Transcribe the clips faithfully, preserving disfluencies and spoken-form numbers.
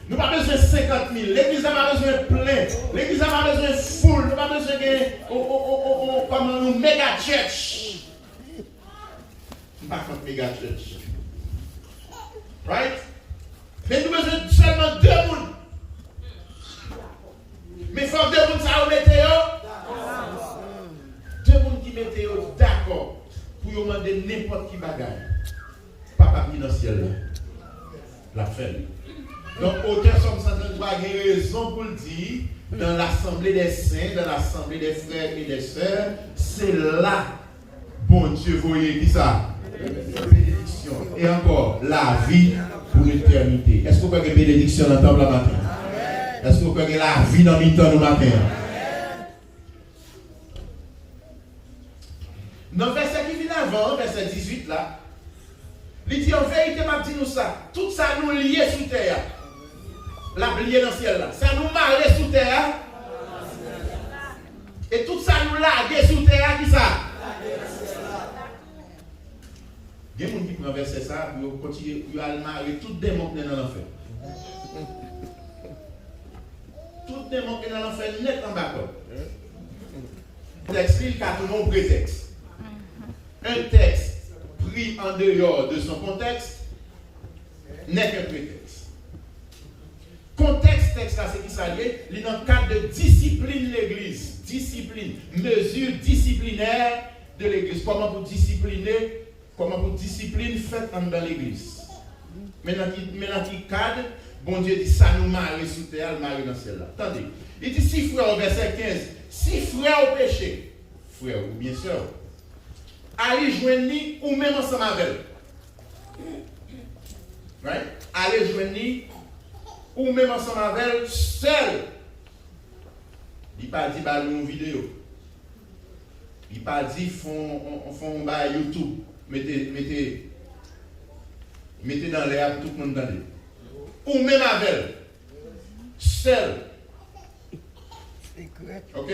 Nou pa bezwen senkant mil. Legliz la pa bezwen plen. Legliz la pa bezwen full. Nou pa bezwen gen o, o, o, o, o, kòman nou mega church. M pa kont mega church. Right? Men nou bezwen sèlman de moun. Men fòk de moun sa yo mete yo. De moun ki mete yo dakò pou yo mande nenpòt ki bagay. Papa ki nan syèl la, l ap fè l. Donk, otè Sòm san trannntwa gen rezon pou l di, dans l'assemblée des saints, dans l'assemblée des frères et des sœurs, se la Bondye voye kisa? Benediksyon. E ankò, lavi pou letènite. Èske w kwè gen benediksyon nan tanp la maten? Èske w kwè gen lavi nan mitan nou maten an? Nan vèsè ki vin avan an, vèsè dizuit la, li di, an verite, m ap di nou sa, tout sa nou lye sou tè a, l ap lye nan syèl la. Sa nou mare sou tè a, e tout sa nou lage sou tè a, kisa? Gen moun ki pran vèsè sa a pou yo kontinye, pou yo al mare tout demon k gen nan lanfè. Tout demon k gen nan lanfè nèt anba kòd. Tèks li, li ka tounen yon pretèks. Un texte pris en dehors de son contexte n'est qu'un prétexte. Kontèks tèks la, se ki sa l ye? Li nan kad de disiplin legliz. Disiplin. Mesure disciplinaire de legliz. Kòman pou disipline, kòman pou disiplin fèt anndan legliz. Men nan ki, men nan ki kad Bondye di sa nou mare sou tè a, l mare nan syèl la. Tande. Li di si frè w, vèsè kenz, si frè w peche, frè w oubyen sè w, ale jwenn li ou menm ansanm avè l. Right? Ale jwenn li ou menm ansanm avè l sèl. Li pa di ba nou yon videyo. Li pa di fè yon, fè yon bagay YouTube. Mete, mete, mete nan lè a pou tout moun tande. Ou menm avè l. Sèl. Sekrè. Ok?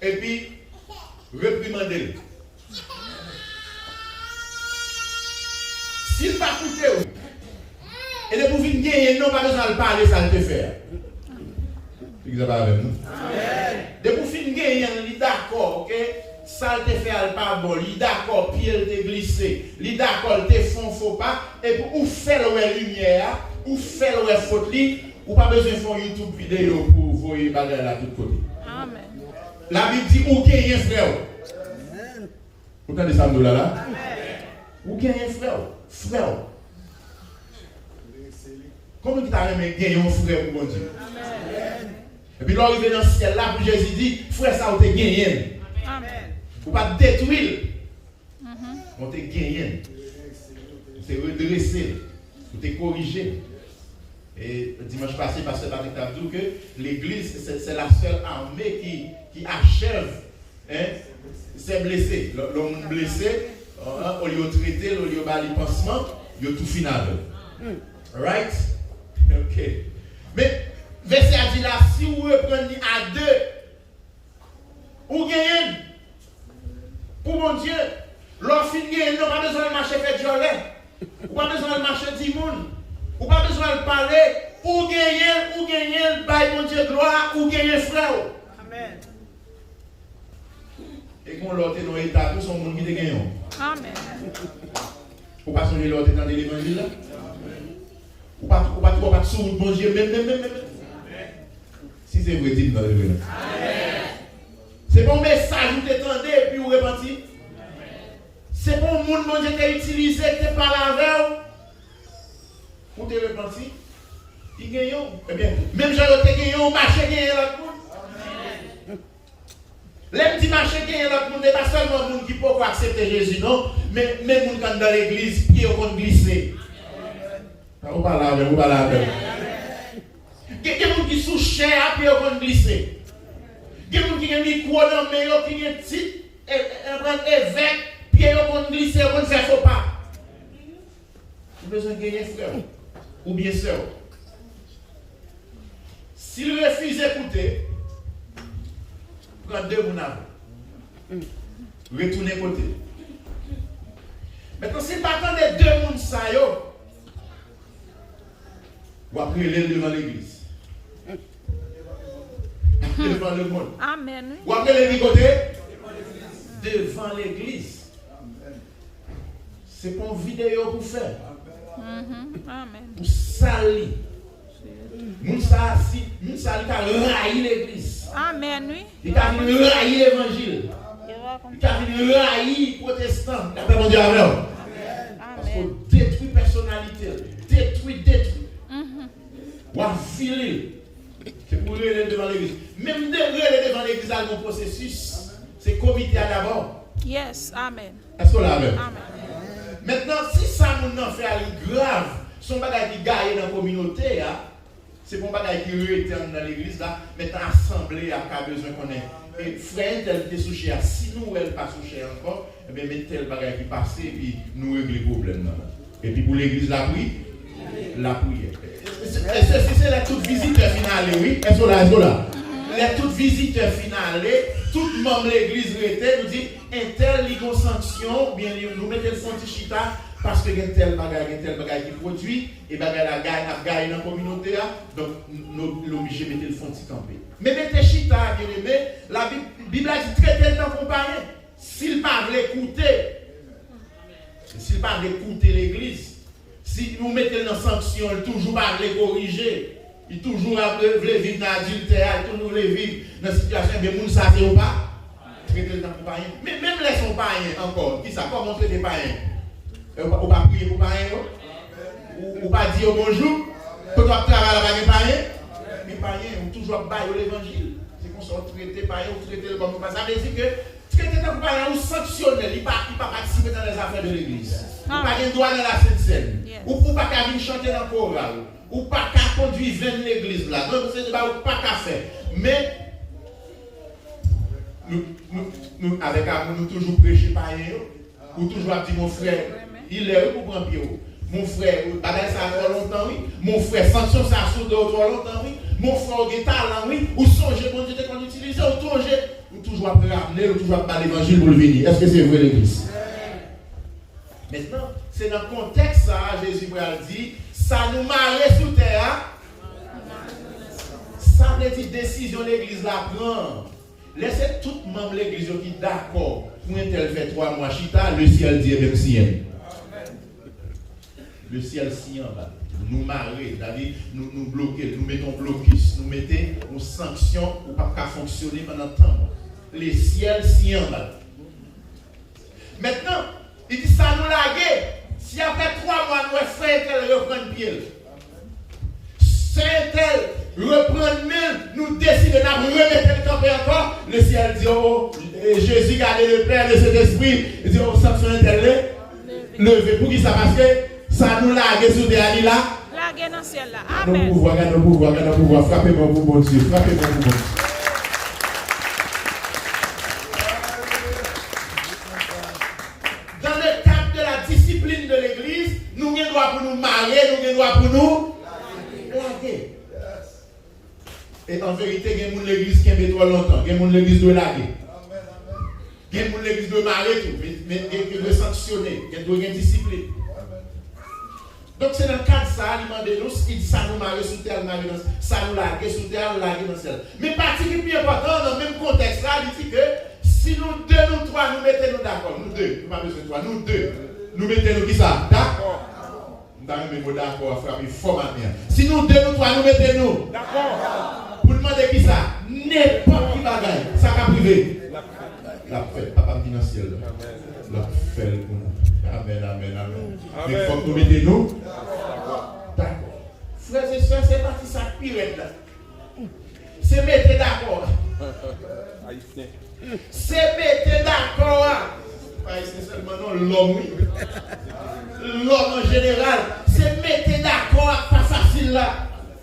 Epi, reprimande l. Si l pa koute w, e depi w fin genyen l, non, w pa bezwen al pale sa l te fè a. Piga pa avè m, non? Depi w fin genyen l, li dakò, ok? Sa l te fè a, l pa bon. Li dakò, pye l te glise. Li dakò, l te fè yon fo pa. Epi ou fè l wè limyè a, ou fè l wè fot li. Ou pa bezwen fè yon YouTube videyo pou voye bagay la tout kote. Amèn. Labib di ou genyen frè w. Ou tande sa m di w la la? Ou genyen frè w. Frè w. Konbyen ki ta renmen genyen yon frè pou Bondye? Epi lè w rive nan syèl la, pou Jezi di, frè sa ou te genyen l. Ou pa t detwi l. Bon, te genyen l. Ou te redrese l. Ou te korije l. E dimanch pase, pastè Patrick t ap di w ke legliz, se, se la sèl ame ki, ki achève, hein, ses blessés. Lè, lè yon moun blese, hein, olye yo trete l, olye yo ba li pansman, yo tou fin avè l. Right? Ok. Men, vèsè a di la, si w reprann li a de, ou genyen l pou Bondye. Lè w fin genyen l, ou pa bezwen al mache fè dyòlè. Ou pa bezwen al mache di moun. Ou pa bezwen al pale. Ou genyen l, ou genyen l, bay Bondye glwa, ou genyen frè w. Amèn. E kon lè w te nan yon eta tou, se yon moun ki te genyen w. Amèn. Ou pa sonje lè w te tande levanjil la? Ou pa, ou pa, ou pa t sou wout Bondye menm, menm, menm, menm. Si se vre, di m non, se vre non. Se pa yon mesaj ou te tande epi ou repanti. Se pa yon moun Bondye te itilize, ki te pale avè w, ou te repanti. Li genyen w. Ebyen, menm jan yo te genyen w, mache genyen lòt moun. Lè m di mache genyen lòt moun, e pa sèlman moun ki poko aksepte Jezi non, men, men moun k anndan legliz, pye yo konn glise. Ou pale avè m, ou pale avè m. Gen, gen moun ki sou chè a, pye yo konn glise. Gen moun ki gen mikwo nan men yo, ki gen tit, e, e, evèk, pye yo konn glise, yo konn fè fo pa. Ou bezwen genyen frè w oubyen sè w. Si l refize koute, pran de moun avè w. Retounen kote l. Mentnan, si l pa tande de moun sa yo, W ap rele l devan legliz. Devan lemonn. Amèn, wi. W ap rele l ki kote? Devan legliz. Se pa yon videyo pou fè. Mhm. Amèn. Pou sal li. Moun sa a, si, moun sa a, li ka rayi legliz. Amèn, wi. Li ka vin rayi levanjil. Li ka vin rayi pwotestan. Lapè Bondye avè w. Paske w detwi pèsonalite l. Detwi, detwi. Mhm. W avili l. Se pou rele l devan legliz. Menm de rele devan legliz la, l gon pwosesis. Se komite a dabò. Yes, amèn. Èske w la avè m? Amèn. Mentnan, si sa moun nan fè a li grav, se yon bagay ki gaye nan kominote a, se pa yon bagay ki rete anndan legliz la, mentnan asanble a ka bezwen konnen, e, frè entèl ki te sou chè a, si nou wè l pa sou chè a ankò, ebyen, men tèl bagay ki pase, epi nou regle pwoblèm nan. Epi pou legliz lapri, lapriyè. E se, e se, se, se lè tout vizitè fin ale, wi. Èske w la, èske w la? Lè tout vizitè fin ale, tout manm legliz rete, nou di, entèl li gon sanksyon, oubyen li, nou mete l fè yon ti chita, paske gen tèl bagay, gen tèl bagay ki pwodui, e bagay la gay, ap gaye nan kominote a, donk, nou, nou oblije mete l fè yon ti kanpe. Men mete chita a, byeneme, Labib, Bib la di, trete l tankou payen. Si l pa vle koute, si l pa vle koute legliz, si nou mete l nan sanksyon, l toujou pa vle korije, li toujou ap vle viv nan adiltè a, li toujou vle viv nan sitiyasyon, ebyen, moun sa se yon pa, trete l tankou payen. Men menm lè se yon payen ankò, kisa, kòman w trete payen? E ou pa, ou pa priye pou payen yo? Ou, ou pa di yo bonjou? Kote w ap travay la pa gen payen? Gen payen, ou toujou ap ba yo levanjil. Se konsa w trete payen, ou trete l kòm yon pa. Sa vle di ke trete tankou payen, ou sanksyone l, li pa, li pa patisipe nan lèzafè de legliz. Ou pa gen dwa nan lasent sèn. Ou, ou pa ka vin chante nan koral. Ou pa ka kondui venn legliz la. Donk, se de bagay ou pa ka fè. Men, nou, nou, nou, avèk amou, nou toujou preche payen yo. Ou toujou ap di, mon frè, li lè wi pou pran pye w. Mon frè, bagay sa a twò lontan wi. Mon frè, sanksyon sa a sou do w twò lontan wi. Mon frè, ou gen talan wi. Ou sonje Bondye te konn itilize w, ou sonje. Ou toujou ap ramne l, ou toujou ap ba levanjil pou l vini. Èske se vre, legliz? Mentnan, se nan kontèks sa a, Jezi pral di, sa nou mare sou tè a, sa vle di desizyon legliz la pran. Lè se tout manm legliz yo ki dakò pou entèl fè twa mwa chita, lesyèl di, ebyen, m siyen l. Lesyèl siyen anba l. Nou mare l, sa vle di nou, nou bloke l, nou mete yon blokis, nou mete yon sanksyon, ou p ap ka fonksyone pandan tan. Lesyèl siyen anba l. Mentnan, li di sa nou lage, si apre twa mwa nou wè frè entèl reprann pye l, sè entèl reprann men l, nou deside n ap remete l kanpe ankò, lesyèl di, o, e Jezi gade le Pè, le Sentespri, li di, o, sanksyon entèl le, leve. Poukisa? Paske sa nou lage sou tè a, li la. Lage nan syèl la. Amèn. Gade yon pouvwa, gade yon pouvwa, gade yon pouvwa. Frape men w pou Bondye, frape men w pou Bondye. Dans le cadre de la discipline de l'église, nou gen dwa pou nou mare, nou gen dwa pou nou lage. E an verite, gen moun legliz kenbe twò lontan, gen moun legliz dwe lage. Gen moun legliz dwe mare tou, men, men gen, gen dwe sanksyone, gen dwe gen disiplin. Donk, se nan kad sa a, li mande nou, li di sa nou mare sou tè a, l mare nan, sa nou lage sou tè a, l lage nan syèl. Men pati ki pi enpòtan an, nan menm kontèks la, li di ke si nou de, nou twa, nou mete nou dakò, nou de, nou pa bezwen twa, nou de, nou mete nou kisa? Dakò. M ta renmen mo dakò a frape fò maten an. Si nou de, nou twa, nou mete nou dakò pou n mande kisa? Nenpòt ki bagay, sa k ap rive. L ap fèt. Papa m ki nan syèl la, l ap fè l pou nou. Amèn, amèn, amèn. Men fòk nou mete nou dakò. Frè e sè, se pati sa k pi rèd la. Se mete dakò a. Ayisyen. Se mete dakò a. Pa Ayisyen sèlman non, lòm wi. Lòm an jeneral. Se mete dakò a k pa fasil la.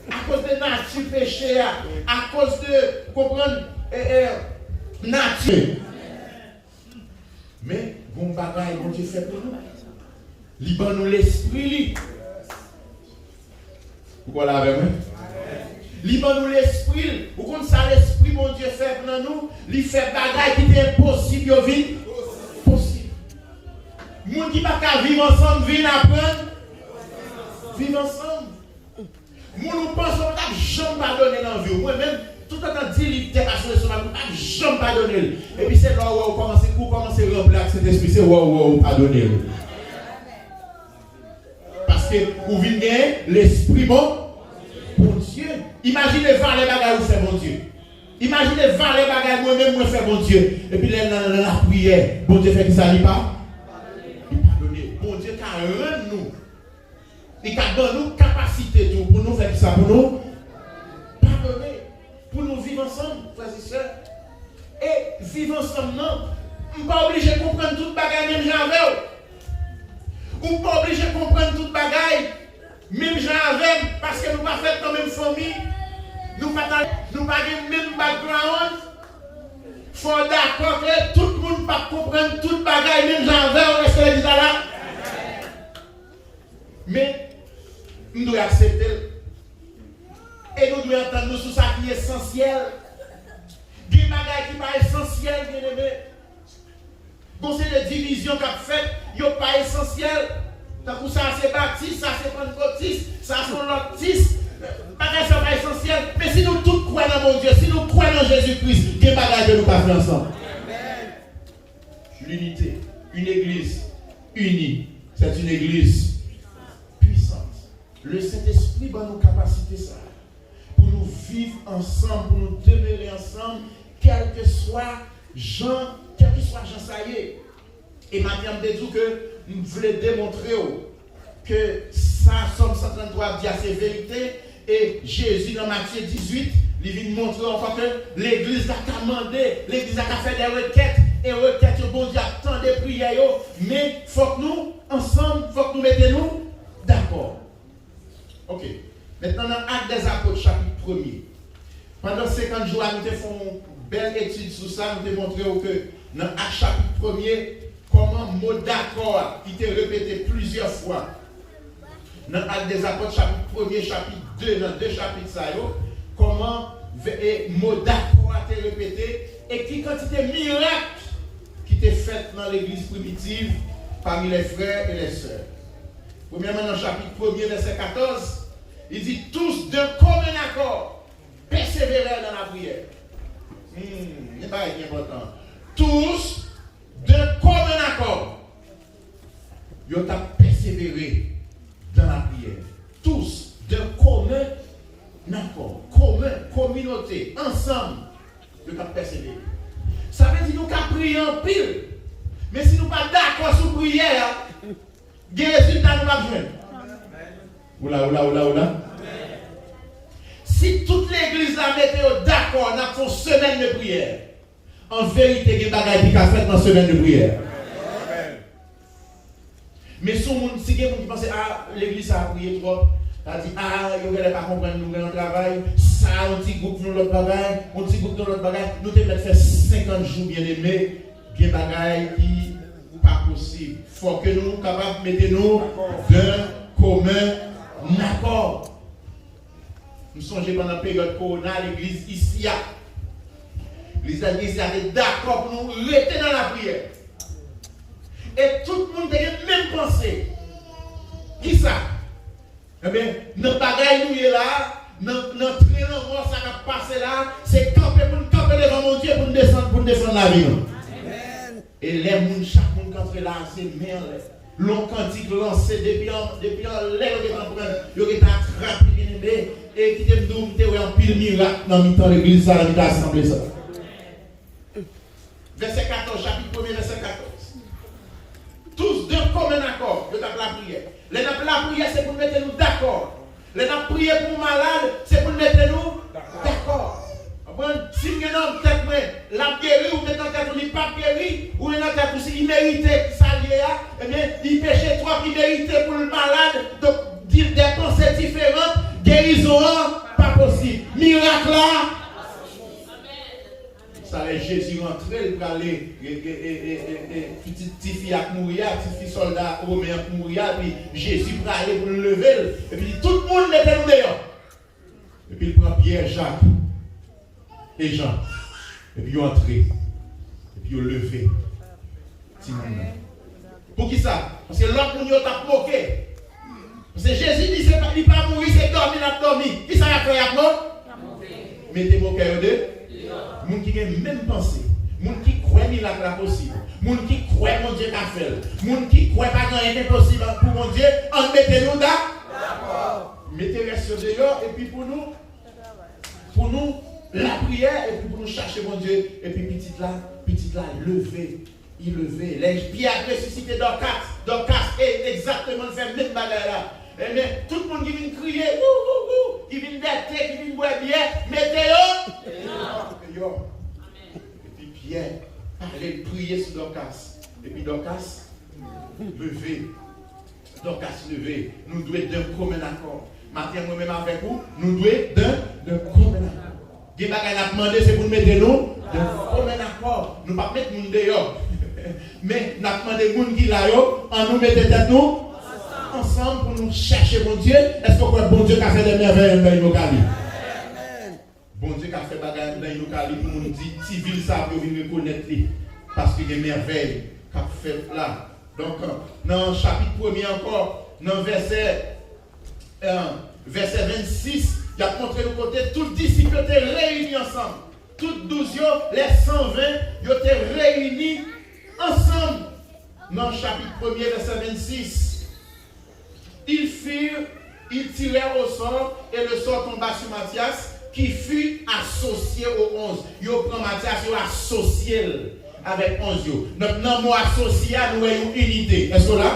Akoz de nati peche a. Akoz de, konprann, e, e, nati. Men, gon bagay Bondye fè pou nou. Li ban nou lespri li. Ou kwè la avè mwen? Li ban nou lespri l. Ou konn sa lespri Bondye fè nan nou? Li fè bagay ki te enposib yo vin posib. Moun ki pa ka viv ansanm vin aprann viv ansanm. Moun ou panse ou pa t ap janm padone nan vi w. Mwen menm, toutotan di li tèt asou lestomak, ou p ap janm padone l. Epi se lè w wè ou kòmanse, ou kòmanse ranpli ak Sentespri, se wè ou wè ou padone l. Paske ou vin gen lespri bon, Bondye. Imajine valè bagay ou fè Bondye. Imajine valè bagay mwen menm mwen fè Bondye. Epi lè nan, nan lapriyè, Bondye fè kisa li pa? Li padone. Bondye ka rann nou. Li ka ban nou kapasite tou pou nou fè kisa? Pou nou padone. Pou nou viv ansanm, frè e sè. E viv ansanm nan, m pa oblije konprann tout bagay menm jan avè w. Ou pa oblije konprann tout bagay menm jan avè m, paske nou pa fèt nan menm fanmi, nou pa ta, nou pa gen menm background. Fò w dakò ke tout moun p ap konprann tout bagay menm jan avè w. Èske legliz la la? Men, m dwe aksepte l. E nou dwe antann nou sou sa ki esansyèl. Gen bagay ki pa esansyèl, byeneme. Gon seri de divizyon k ap fèt, yo pa esansyèl. Tankou sa se batis, sa se pantkotis, sa se yon lòt tis. Bagay sa pa esansyèl. Men si nou tout kwè nan Bondye, si nou kwè nan Jezi Kris, gen bagay ke nou ka fè ansanm. L'unité. Une église unie, c'est une église puissante. Le Saint-Esprit ban nou kapasite sa pou nou viv ansanm, pou nou demere ansanm, kèlkeswa jan, kèlkeswa jan sa ye. E maten an, m te di w ke m vle demontre w ke sa Sòm san tranntwa ap di a se verite, e Jezi nan Matye dizuit, li vin montre w ankò ke legliz la ka mande, legliz la ka fè de rekèt, e rekèt yo, Bondye ap tande priyè yo, men fòk nou ansanm, fòk nou mete nou dakò. Ok. Mentnan, nan Actes des Apôtres, chapit premye. Pandan senkant jou a, nou te fè yon bèl etid sou sa, nou te montre w ke nan Ak chapit premye, kòman mo dakò a, ki te repete plizyè fwa nan Actes des Apôtres, chapit premye, chapit de, nan de chapit sa yo, kòman ve- e mo dakò a te repete, e ki kantite mirak ki te fèt nan legliz primitiv, parmi les frères et les sœurs. Premyèman, nan chapit premye, vèsè katòz, li di, tous d'un commun accord persévérèrent dans la prière. Hmm, gen bagay ki enpòtan. Tous d'un commun accord, yo t ap pèsevere dans la prière. Tous d'un commun accord. Komen, kominote, ansanm, yo t ap pèsevere. Sa vle di nou ka priye anpil, men si nou pa dakò sou priyè a, gen rezilta nou p ap jwenn. Oula, oula, oula, oula. Si tout legliz la mete yo dakò, n ap fè yon semèn de priyè. An verite, gen bagay ki ka fèt nan semèn de priyè. Men si yon moun, si gen moun ki panse, a, legliz sa a priye twòp, sa di, a, yo genlè pa konprann nou gen yon travay, sa, yon ti gwoup, yon lòt bagay, yon ti gwoup, yon lòt bagay, nou te mèt fè senkant jou, byeneme, gen bagay ki pa posib. Fò ke nou kapab mete nou d'un commun accord. M sonje pandan peryòd kowona, legliz isi a, legliz isi a te dakò pou nou rete nan lapriyè. E tout moun te gen menm panse. Kisa? Ebyen, nan bagay nou ye la, nan, nan tren lanmò sa k ap pase la, se kanpe pou n kanpe devan Bondye, pou n desann, pou n defann lavi nou. E lè moun, chak moun k antre la, se men anlè. Lè yon kantik lanse depi an, depi anlè, yo gentan pran, yo gentan atrape, byeneme. E kite m di w, m te wè anpil mirak nan mitan legliz sa, nan mitan asanble sa. Vèsè katòz, chapit premye, vèsè katòz. Tous d'un commun accord, yo t ap lapriyè. Lè n ap lapriyè, se pou n mete nou dakò. Lè n ap priye pou yon malad, se pou n mete nou dakò. Konprann? Si m gen nan tèt mwen, l ap geri, ou met nan tèt ou li p ap geri, ou met nan tèt ou si li merite sa l ye a, ebyen, li peche twòp, li merite pou l malad. Donk, di, de panse diferan, gerizon an pa posib. Mirak la, Sa lè Jezi rantre, li prale, e, e, pitit tifi a k mouri a, tifi sòlda women an k mouri a, epi Jezi prale pou l leve l, epi li di, tout moun mete nou deyò. Epi l pran Pyè, Jak, e Jan, epi yo antre, epi yo leve timoun nan. Poukisa? Paske lòt moun yo t ap moke. Paske Jezi di se pa, li pa mouri, se dòmi l ap dòmi. Kisa y ap fè? Y ap mo-, mete mo kè yo de. Moun ki gen menm panse, moun ki kwè mirak la posib, moun ki kwè Bondye ka fè l, moun ki kwè pa gen anyen ki enposib pou Bondye, ann mete nou da-, mete rès yo deyò, epi pou nou, pou nou lapriyè, epi pou nou chache Bondye, epi pitit la, pitit la leve. Li leve. Lè Pyè ap resisite Dòkas, Dòkas, e, egzakteman, l fè menm bagay la. Ebyen, tout moun ki vin kriye, wou, wou, wou, ki vin bète, ki vin bwè byè, mete yo deyò. Epi Pyè pale, l priye sou Dòkas. Epi Dòkas leve. Dòkas leve. Nou dwe d'un commun accord. Maten, mwen menm avèk ou, nou dwe d'un, d'un commun accord. Gen bagay n ap mande, se pou n mete nou d'un commun accord. Nou p ap met moun deyò. Men, n ap mande moun ki la yo, ann nou mete tèt nou ansanm pou nou chache Bondye. Èske w kwè Bondye ka fè de mèvèy anndan Inokali? Bondye ka fè bagay anndan Inokali pou moun di, ti vil sa pou yo vin rekonèt li. Paske gen mèvèy k ap fèt la. Donk, nan chapit premye ankò, nan vèsè, eh, vèsè vennsis, y ap montre nou kote tout disip yo te reyini ansanm. Tout douz yo, les cent vingt, yo te reyini ansanm. Nan chapit premye, vèsè vennsis. Ils firent, ils tirèrent au sort, et le sort tomba sur Matthias, qui fut associé aux onze. Yo pran Matyas, yo asosye l avèk onz yo. Donk, nan mo asosye a, nou wè yon inite. Èske w la?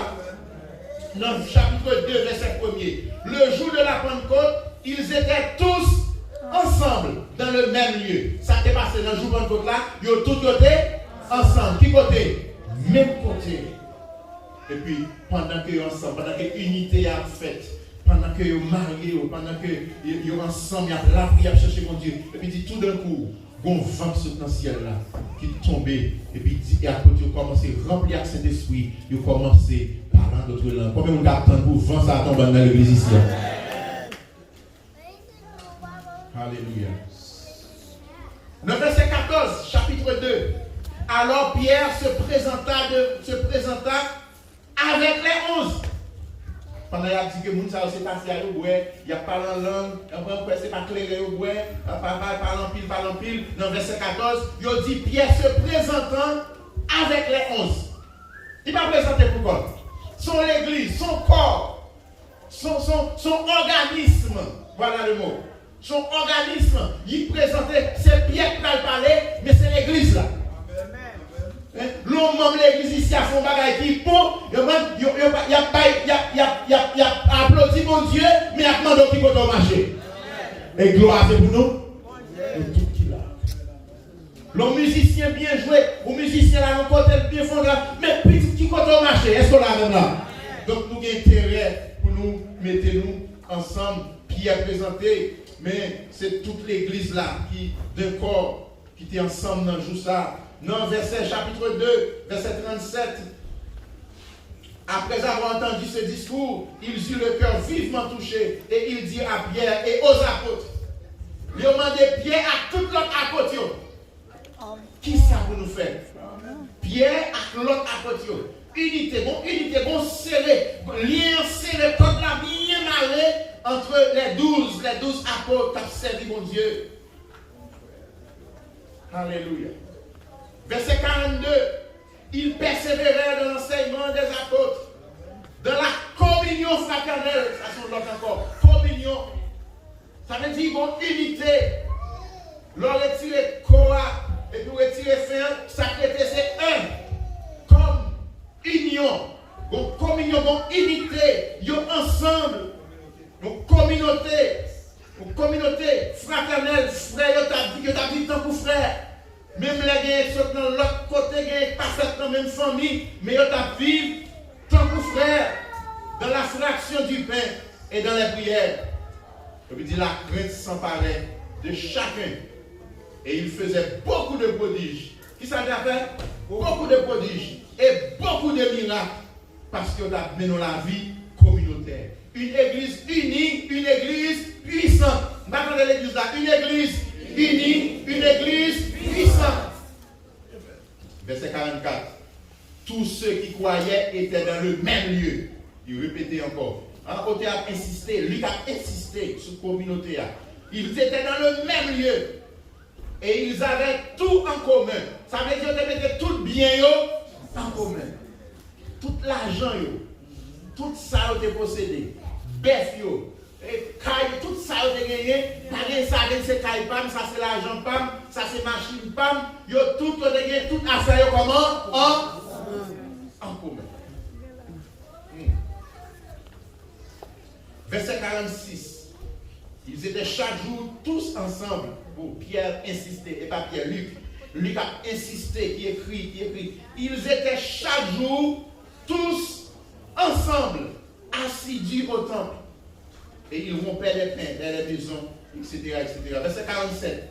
Nan chapit de, vèsè premye. Le jour de la Pentecôte, ils étaient tous ensemble dans le même lieu. Sa k te pase nan jou Pantkot la, yo tout yo te ansanm. Ki kote? Menm kote. Epi, pandan ke yo ansanm, pandan ke inite a ap fèt, pandan ke yo marye yo, pandan ke yo, yo ansanm, y ap lapriyè, y ap chèche Bondye, epi di toudenkou, gon van k sot nan syèl la, ki tonbe, epi di, e apot yo kòmanse ranpli ak Sentespri, yo kòmanse pale an dòt lang. Konbyen moun k ap tann pou van sa a tonbe anndan legliz isi a? Alelouya. Nan vèsè katòz, chapitre deux. Alors Pierre se présenta de, se présenta avec les onze. Pandan y ap di ke moun sa yo se tafya yo bwè, y ap pale an lang, anpwen kwè se pa kleren yo bwè, pa, pa, pa, pale anpil, pale anpil. Nan vèsè katòz, yo di Pierre se présentant avec les onze. Li pa prezante pou kò l. Se yon legliz, se yon kò. Se yon, se yon, se yon òganis. Voilà le mot. Se yon òganis. Li prezante, se Pyè k pral pale, men se legliz la. Hein? Lè yon manm legliz isi a fè yon bagay ki bon, yo, yo, yo, y ap bay, y ap, y ap, y ap, y ap aplodi Bondye, men y ap mande w ki kote w mache. E glwa se pou nou? Nou tout ki la. Lè yon mizisyen byen jwe, yon mizisyen la yon kote l byen fondra, men pitit ki kote w mache, èske w la menm la? Donk nou gen enterè pou nou mete nou ansanm, Pyè prezante, men se tout legliz la ki d'un corps, ki te ansanm nan jou sa. Nan vèsè, chapitre deux, vèsè trannsenk, Après avoir entendu ce discours, ils eurent le cœur vivement touché et ils dirent à Pierre et aux apôtres. Yo mande Pyè ak tout lòt apot yo, kisa pou nou fè? Pyè ak lòt apot yo, inite, gon inite, gon sere, lyen an sere, kòd la byen mare entre les douze, les douze apôtres k ap sèvi Bondye. Alelouya. Vèsè karannde. Ils persévérèrent dans l'enseignement des apôtres, dans la communion fraternelle. Sa se yon lòt ankò. Kominyon. Sa vle di gon inite. Lè w retire kò a, epi w retire fen an, sa k rete se en. Kòm inyon. Gon kominyon, gon inite. Yo ansanm. Yon kominote. Yon kominote fratènèl, frè yo t ap viv, yo t ap viv tankou frè. Menm lè genyen k sot nan lòt kote, genyen k pa fèt nan menm fanmi, men yo t ap viv tankou frè, dans la fraction du pain et dans les prières. Epi di, la crainte s'emparait de chacun, et il faisait beaucoup de prodiges. Kisa l te fè? Beaucoup de prodiges et beaucoup de miracles. Paske yo t ap mennen yon lavi kominotè. Une église unie, une église puissante. M pa tande legliz la. Une église unie, une église puissante. Vèsè karannkat. Tous ceux qui croyaient étaient dans le même lieu. Li repete ankò. An, otè a ap ensiste, Lik ap ensiste sou kominote a. Ils étaient dans le même lieu et ils avaient tout en commun. Sa vle di yo te mete tout byen yo an komen. Tout lajan yo, tout sa yo te posede, bèf yo, e kay, tout sa yo te genyen, pa gen sa, gen se kay pa m, sa se lajan pa m, sa se machin pa m, yo tout, yo te genyen tout afè yo kòman? An, an komen. Hmm. Vèsè karannsis. Ils étaient chaque jour tous ensemble. Bon, Pierre insistait, et pas Pierre, Luc. Luc a insisté, qui écrit, qui écrit. Ils étaient chaque jour tous ensemble, assidus au temple. Et ils rompaient les pains dans les maisons, et cetera, et cetera. Vèsè karannset.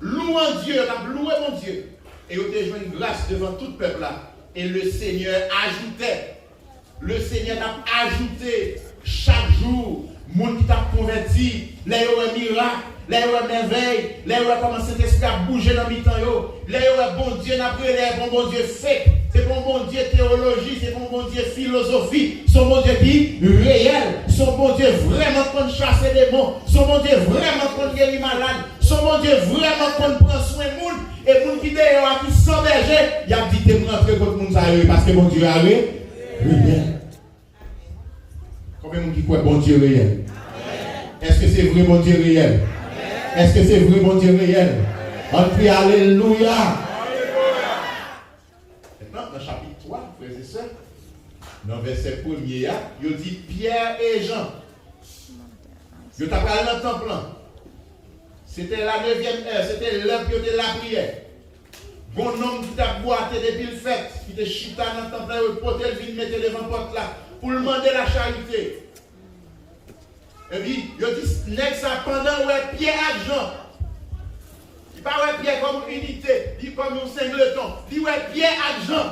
Louant Dieu, yo t ap louwe Bondye. E yo te jwenn gras devan tout pèp la. Et le Seigneur ajoutait Le Senyè t ap ajoute chak jou moun ki t ap konvèti, lè yo wè mirak, lè yo wè mèvèy, lè yo wè kòman Sentespri ap bouje nan mitan yo, lè yo wè Bondye n ap rele a pa yon Bondye fake, se pa yon Bondye teyoloji, se pa yon Bondye filozofi, se yon Bondye ki reyèl, se yon Bondye vrèman k konn chase demon, se yon Bondye vrèman k konn geri malad, se yon Bondye vrèman k konn pran swen moun, e moun ki deyò a ki san bèje, y ap di, "Kite m rantre kot moun sa yo ye, paske Bondye a re-, reyèl." Konbyen moun ki kwè Bondye reyèl? Èske se vre Bondye reyèl? Èske se vre Bondye reyèl? Ann kriye alelouya! Mentnan, nan chapit twa, frè e sè, nan vèsè premye a, yo di Pyè e Jan. Yo ta pral nan tanp lan. Se te la nevyèm è, se te lè pou yo te lapriyè. Gon nonm ki t ap bwate depi l fèt, ki te chita nan tanp lan, yo pote l vin mete devan pòt la pou l mande lacharite. Epi, yo di, nèg sa, pandan l wè Pyè ak Jan, li pa wè Pyè kòm yon inite, li kòm yon sengleton, li wè Pyè ak Jan.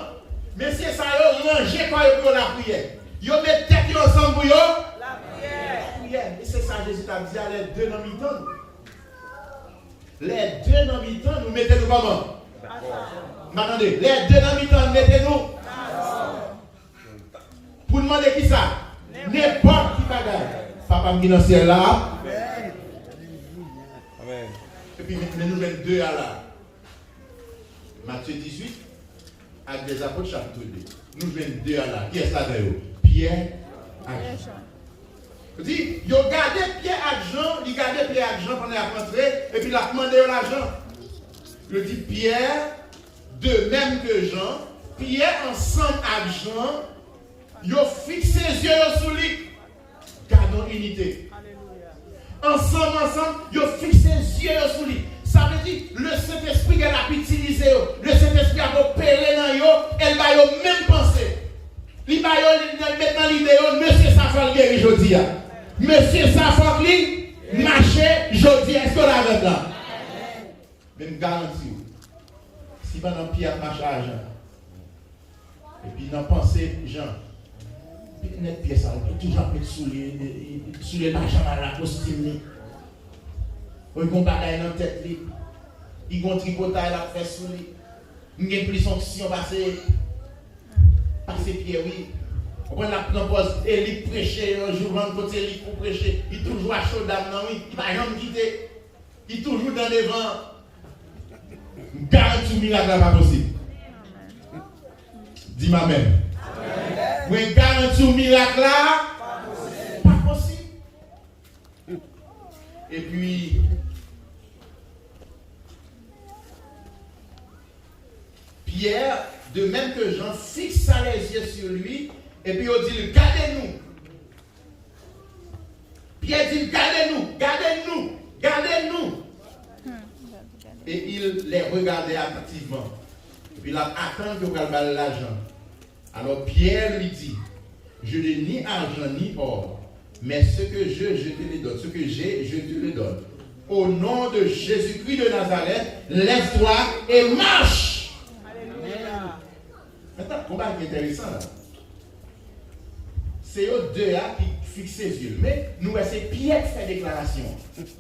Mesye sa yo ranje kò yo pou yo lapriyè. Yo met tèt yo ansanm pou yo lapriyè. E se sa Jezi t ap di a, lè de nan mitan nou. Lè de nan mitan nou, mete nou kòman? M pa tande. Lè de nan mitan nou, mete nou. Pou n mande kisa? Nenpòt ki bagay. Papa m ki nan syèl la. Amèn. Epi, men, men nou jwenn de a la. Matye dizuit, Actes des Apôtres, chapitre deux. Nou jwenn de a la. Kiyès ladan yo? Pyè ak Jan. Yo di, yo gade Pyè ak Jan, li gade Pyè ak Jan pandan y ap antre, epi l ap mande yo lajan. Yo di, Pyè, de même que Jean, Pyè ansanm ak Jan, yo fikse zye yo sou li. Gadon inite. Ansanm, ansanm, yo fikse zye yo sou li. Sa vle di, Lesentespri gen l ap itilize yo. Lesentespri ap opere nan yo, e l ba yo menm panse. Li ba yo, li met nan lide yo, mesye sa fò l geri jodi a. Mesye sa fòk li mache jodi a. Èske w la avè m la? Men m garanti w, si pandan Pyè ap mache a Jan, epi nan panse Jan, nèg Pyè sa, li toujou ap met soulye, soulye l pa janm al lakostim li. Ou gon bagay nan tèt li, li gon tripotay l ap fè sou li. M gen plis onksyon pase, pase Pyè, wi. Ou konn l ap pran pòz, e li k preche, yon jou vann kote li k pou preche, li toujou a cho dam nan, wi, li pa janm kite. Li toujou dan devan. M garanti w mirak la pa posib. Di m amèn. Mwen garanti w mirak la pa posib. Epi, Pierre, de même que Jean, fixa les yeux sur lui, epi yo di l, gade nou. Pyè di l, gade nou, gade nou, gade nou. Et il les regardait attentivement. Epi l ap atann yo pral ba l lajan. Alors Pierre lui dit, je n'ai ni argent ni or, mais ce que je, je te le donne. Ce que j'ai, je te le donne. Au nom de Jésus-Christ de Nazareth, lève-toi et marche. Alelouya. Mentnan, gon bagay ki enteresan la. Se yo de a ki fikse zye l. Men, nou wè se Pyè k fè deklarasyon an.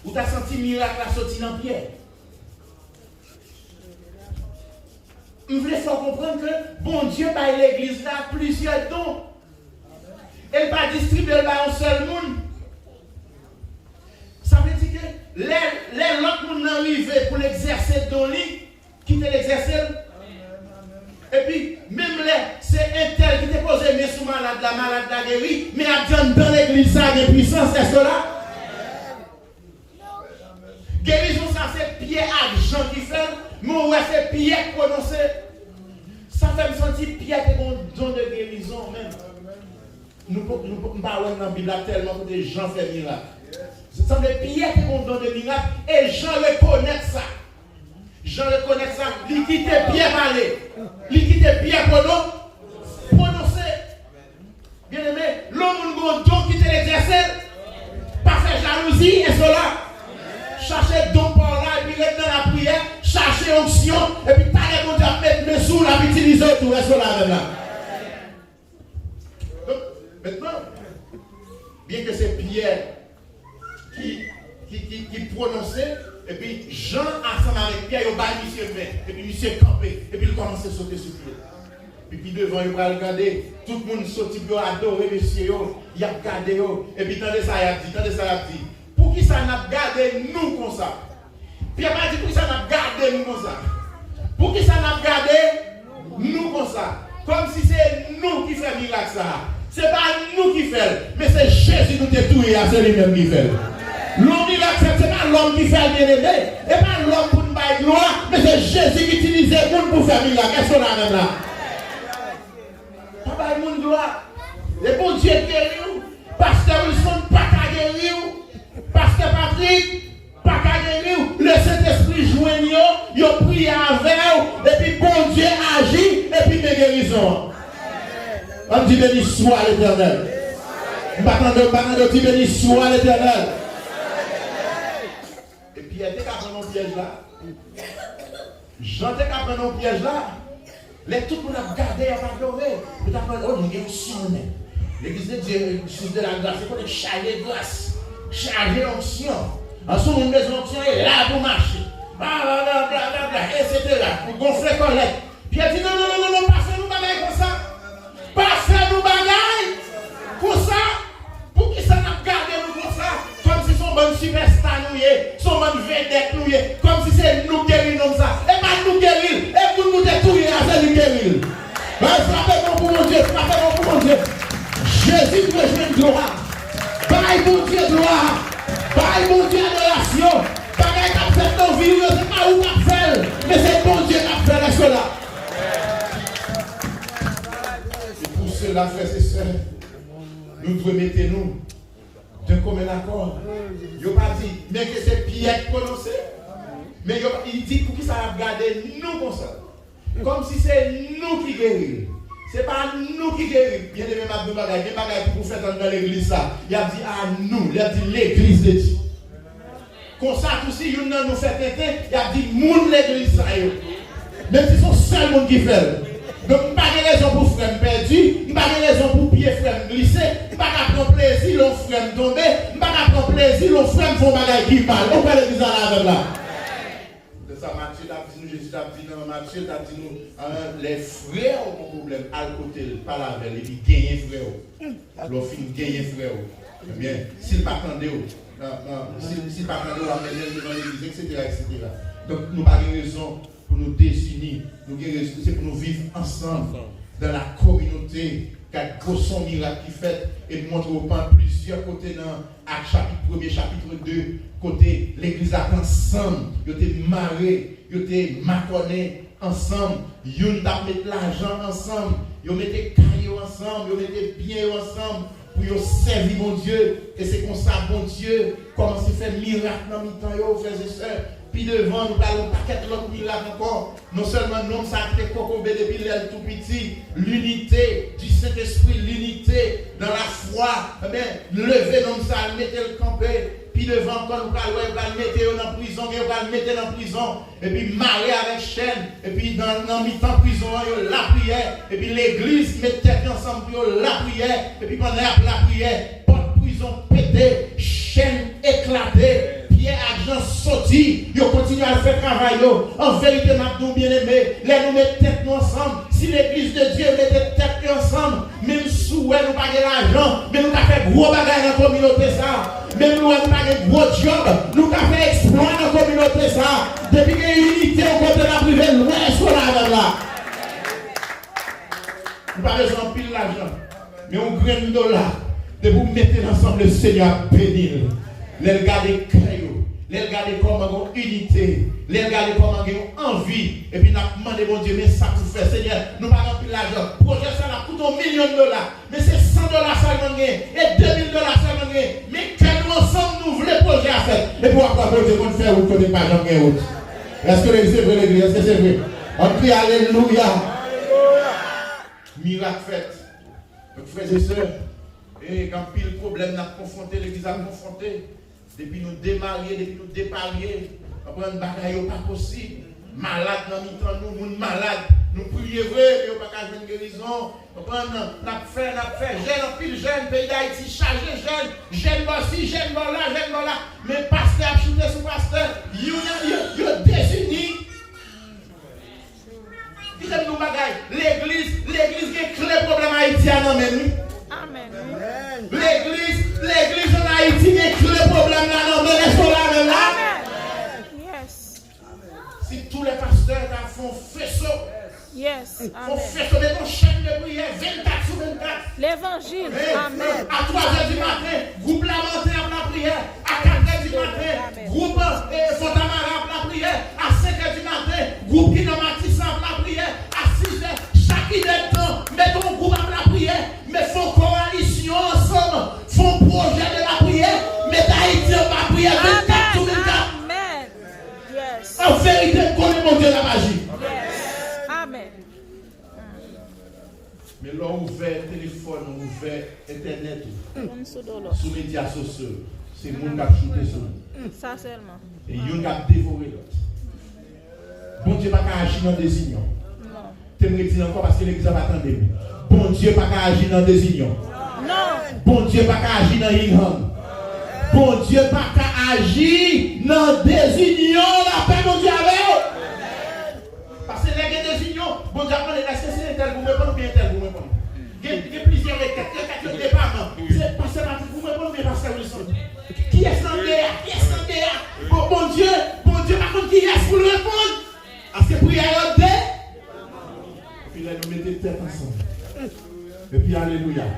Ou ta santi mirak la soti nan Pyè. M vle fè w konprann ke Bondye bay legliz la plizyè don. E l pa distribye l ba yon sèl moun. Sa vle di ke lè, lè lòt moun nan rive pou l egzèse don li, kite l egzèse l. Epi, menm lè se entèl ki te poze men sou malad la, malad la geri, men ap di anndan legliz sa gen pwisans, èske w la? Gerizon sa se Pyè ak Jan ki fè l, men w wè se Pyè k pwononse. Sa fè m santi Pyè te gen yon don de gerizon menm. Nou, nou, m pa wè l nan Bib la tèlman kote Jan fè mirak. Sanble Pyè te gen yon don de mirak e Jan rekonèt sa. Jan rekonèt sa, li kite Pyè pale. Li kite Pyè pwono-, pwononse. Byeneme, lè yon moun gen yon don, kite l egzèse l. Pa fè jalouzi, èske w la? Chache don pa w la, epi ret nan lapriyè, chache onksyon, epi talè Bondye ap met men sou w, l ap itilize w tou, èske w la avè m la? Donk, mentnan, byenke se Pyè ki, ki, ki, ki pwononse, epi Jan ansanm avèk Pyè, yo bay misye men, epi misye kanpe, epi l kòmanse sote sou pye. Epi pi devan, yo pral gade, tout moun soti pou yo adore mesye yo, y ap gade yo, epi tande sa y ap di, tande sa y ap di, poukisa n ap gade nou konsa? Pyè pa di, poukisa n ap gade nou konsa? Poukisa n ap gade nou konsa? Kòmsi se nou ki fè mirak sa a. Se pa nou ki fè l, men se Jezi nou te touye a, se li menm ki fè l. Lè yon mirak fèt, se pa lòm ki fè l, byeneme. E pa lòm pou n bay glwa, men se Jezi ki itilize moun pou fè mirak. Èske w la menm la? Pa bay moun glwa. E Bondye geri w. Pastè Wilson pa ka geri w. Pastè Patrick pa ka geri w. Lesentespri jwenn yo, yo priye avè w, epi Bondye aji, epi men gerizon an. Ann di, beni swa Letènèl. M pa tande, m pa tande w di, beni swa Letènèl. E Pyè te ka pran nan pyèj la. Jan te ka pran nan pyèj la. Lè tout moun ap gade, y ap adore. Yo t ap pale, oh, nou gen onksyon, men. Legliz de Dye, sous de la gras, se kote k chaje gras, chaje onksyon. An sou moun bezwen onksyon, e la pou mache. Bla, bla, bla, bla, bla, bla, etsetera. Pou gonfle kòlèt. Pyè di, non, non, non, non, non, pa fè nou bagay konsa. Pa fè nou bagay konsa. Poukisa n ap gade nou konsa? Kòmsi se yon bann sipèsta nou ye, se yon bann vedèt nou ye, kòmsi se nou k geri nonm sa. E pa nou k geri l, e moun nou te touye a, se li k geri l. Bay, frape bon pou Bondye, frape bon pou Bondye. Jezi dwe jwenn glwa. Bay Bondye glwa. Bay Bondye adorasyon. Bagay k ap fèt nan vi w yo, se pa ou k ap fè l, men se Bondye k ap fè l. Èske w la? Se pou sela, frè e sè, nou dwe mete nou de komen akò. Yo pa di, men ke se Pyè k pwononse. Men yo, li di, poukisa y ap gade nou konsa? Kòmsi se nou ki geri l. Se pa nou ki geri l. Byeneme, m ap di yon bagay. Gen bagay ki pou fèt anndan legliz sa. Y ap di, a nou. Y ap di, legliz de Dye. Konsa tou, si youn nan nou fè tenten, y ap di moun legliz sa yo. Menm si se yon sèl moun ki fè l. Donk, m pa gen rezon pou frè m pèdi, m pa gen rezon pou pye frè m glise, m pa ka pran plezi lè yon frè m tonbe, m pa ka pran plezi lè yon frè m fè yon bagay ki mal. Ou kwè legliz la la avè m la? Se sa Matye t ap di nou, Jezi t ap di nan Matye, t ap di nou, ah, lè frè w gon pwoblèm, al kote l, pale avè l, epi genyen frè w. Lè w fin genyen frè w, ebyen, si l pa tande w, nan, nan, si, si l pa tande w, w ap mennen l devan legliz, etsetera, etsetera. Donk, nou pa gen rezon pou nou dezini. Nou gen rezon, se pou nou viv ansanm, dans la communauté. Gad gwo son mirak ki fèt, e m montre w pa plizyè kote nan Ak chapit, premye chapit de, kote legliz la te ansanm, yo te mare, yo te makònen ansanm, youn t ap met lajan ansanm, yo mete kay yo ansanm, yo mete byen yo ansanm pou yo sèvi Bondye. E se konsa Bondye kòmanse fè mirak nan mitan yo, frè e sè. Pi devan, nou pral wè yon pakèt lòt mirak ankò. Non sèlman nonm sa a ki te kokobe depi lè l tou piti, l'unité du Saint-Esprit, l'unité dans la foi, ebyen, leve nonm sa a, l mete l kanpe. Pi devan ankò, nou pral wè, yo pral mete yo nan prizon, gen yo pral mete nan prizon, epi mare avèk chèn, epi nan, nan mitan prizon an, yo lapriyè, epi legliz met tèt yo ansanm pou yo lapriyè, epi pandan y ap lapriyè, pòt prizon pete, chèn eklate, Pyè ak Jan soti, yo kontinye al fè travay yo. An verite, m ap di w, byeneme, lè nou met tèt nou ansanm, si legliz de Dye mete tèt yo ansanm, menm si w Nou pa gen lajan, men nou ka fè gwo bagay nan kominote sa. Menm lè nou pa gen gwo djòb, nou ka fè eksplwa nan kominote sa. Depi gen inite yon kote, n ap rive lwen sou lajan la. Nou pa bezwen anpil lajan, men yon grenn dola, depi w mete l ansanm, le Senyè ap beni l. Lè l gade kè yo, lè l gade kòman gen yon inite, lè l gade kòman gen yon anvi, epi n ap mande Bondye, men sa pou fè, Senyè, nou pa gen anpil lajan. Pwojè sa l ap koute yon milyon dola, men se san dola sèlman n gen, e de mil dola sèlman n gen. Men kè nou ansanm, nou vle pwojè a fèt. Epi w ap wè Bondye konn fè wout kote pa janm gen wout. Èske se vre, legliz? Èske se vre? Ann kriye alelouya! Mirak fèt. Donk, frè e sè, e, gen anpil pwoblèm n ap konfwonte, legliz ap konfwonte. Depi nou demarye, depi nou deparye, konprann, bagay yo pa posib. Malad nan mitan nou, moun malad, nou priye vre, men yo pa ka jwenn gerizon. Konprann, n ap fè, n ap fè jèn, anpil jèn, peyi Dayiti chaje jèn, jèn bò si, jèn bò la, jèn bò la. Men pastè ap choute sou pastè, yo, yo, yo dezini. Kite m di w bagay, legliz, legliz gen kle pwoblèm Ayiti a nan men l, wi. Amèn, wi. Legliz, legliz ann Ayiti gen kle pwoblèm la nan men l, èske w la menm la? Amèn. Yes. Si tous les pasteurs ta fè yon feso, yes, fè yon feso, met yon chèn de priyè vennkat sou vennkat. Levanjil. Amèn. A twa zè di maten, gwoup Lamanten ap lapriyè. A kat zè di maten, gwoup, eh, Fontamara ap lapriyè. A senk è di maten, gwoup ki nan Matisan ap lapriyè. A sis è, chak inèdtan, met yon gwoup ap lapriyè. Men fè yon kowalisyon ansanm, fè yon pwojè de lapriyè. Met Ayiti anba priyè vennkat sou vennkat. Amèn. Yes. An verite, m konnen Bondye l ap aji. Yes. Amèn. Men lè w ouvè telefòn ou, ouvè entènèt ou, sou medya sosyo, se moun k ap choute sou ou. Sa sèlman. E youn k ap devore lòt. Bondye pa ka aji nan dezinyon. Non. Te m redi l ankò paske legliz la pa tande m. Bondye pa ka aji nan dezinyon. Non. Bondye pa ka aji nan yinhang. Bondye pa ka aji nan dezinyon. Lapè Bondye avè w. Paske lè gen dezinyon, Bondye ap mande, èske se entèl pou m reponn oubyen entèl pou m reponn? Gen, gen plizyè rekèt, rekèt yo depaman. Se pastè Patrick pou m reponn oubyen pastè Wilson? Kiyès nan de a? Kiyès nan de a? Bon, Bondye, Bondye pa konn kiyès pou l reponn. Paske priyè yo de. Epi lè nou mete tèt ansanm. Epi alelouya.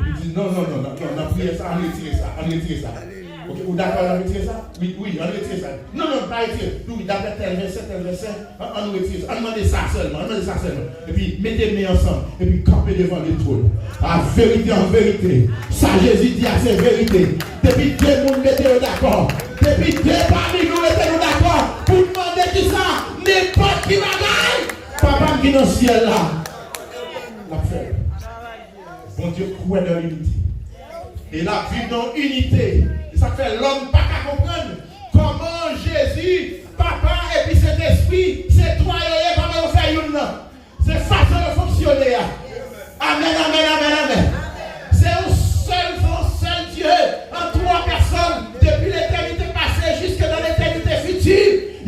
Epi di, non, non, non, non, non, nan priyè sa, ann retire sa, ann retire sa. Ok, ou dakò, ann retire sa? Wi, wi, ann retire sa. Non, non, pa retire. Wi, wi, daprè tèl vèsè, tèl vèsè, ann, ann retire sa. Ann mande sa sèlman, ann mande sa sèlman. Epi mete men ansanm, epi kanpe devan letwòn. A verite an verite, sa Jezi di a se verite. Depi de moun mete yo dakò, depi de pami nou mete nou dakò pou n mande kisa, nenpòt ki bagay, Papa m ki nan syèl la, l ap fè l. Bondye kwè nan linite. E l ap viv nan inite. E sa k fè lòm pa ka konprann kòman Jezi, Papa epi Sentespri, se twa yo ye, kòman yo fè youn nan. Se fason yo fonksyone a. Amèn, amèn, amèn, amèn. Se yon sèl, se yon sèl Dye, an twa pèsòn, depi letènite pase jiske nan letènite fiti.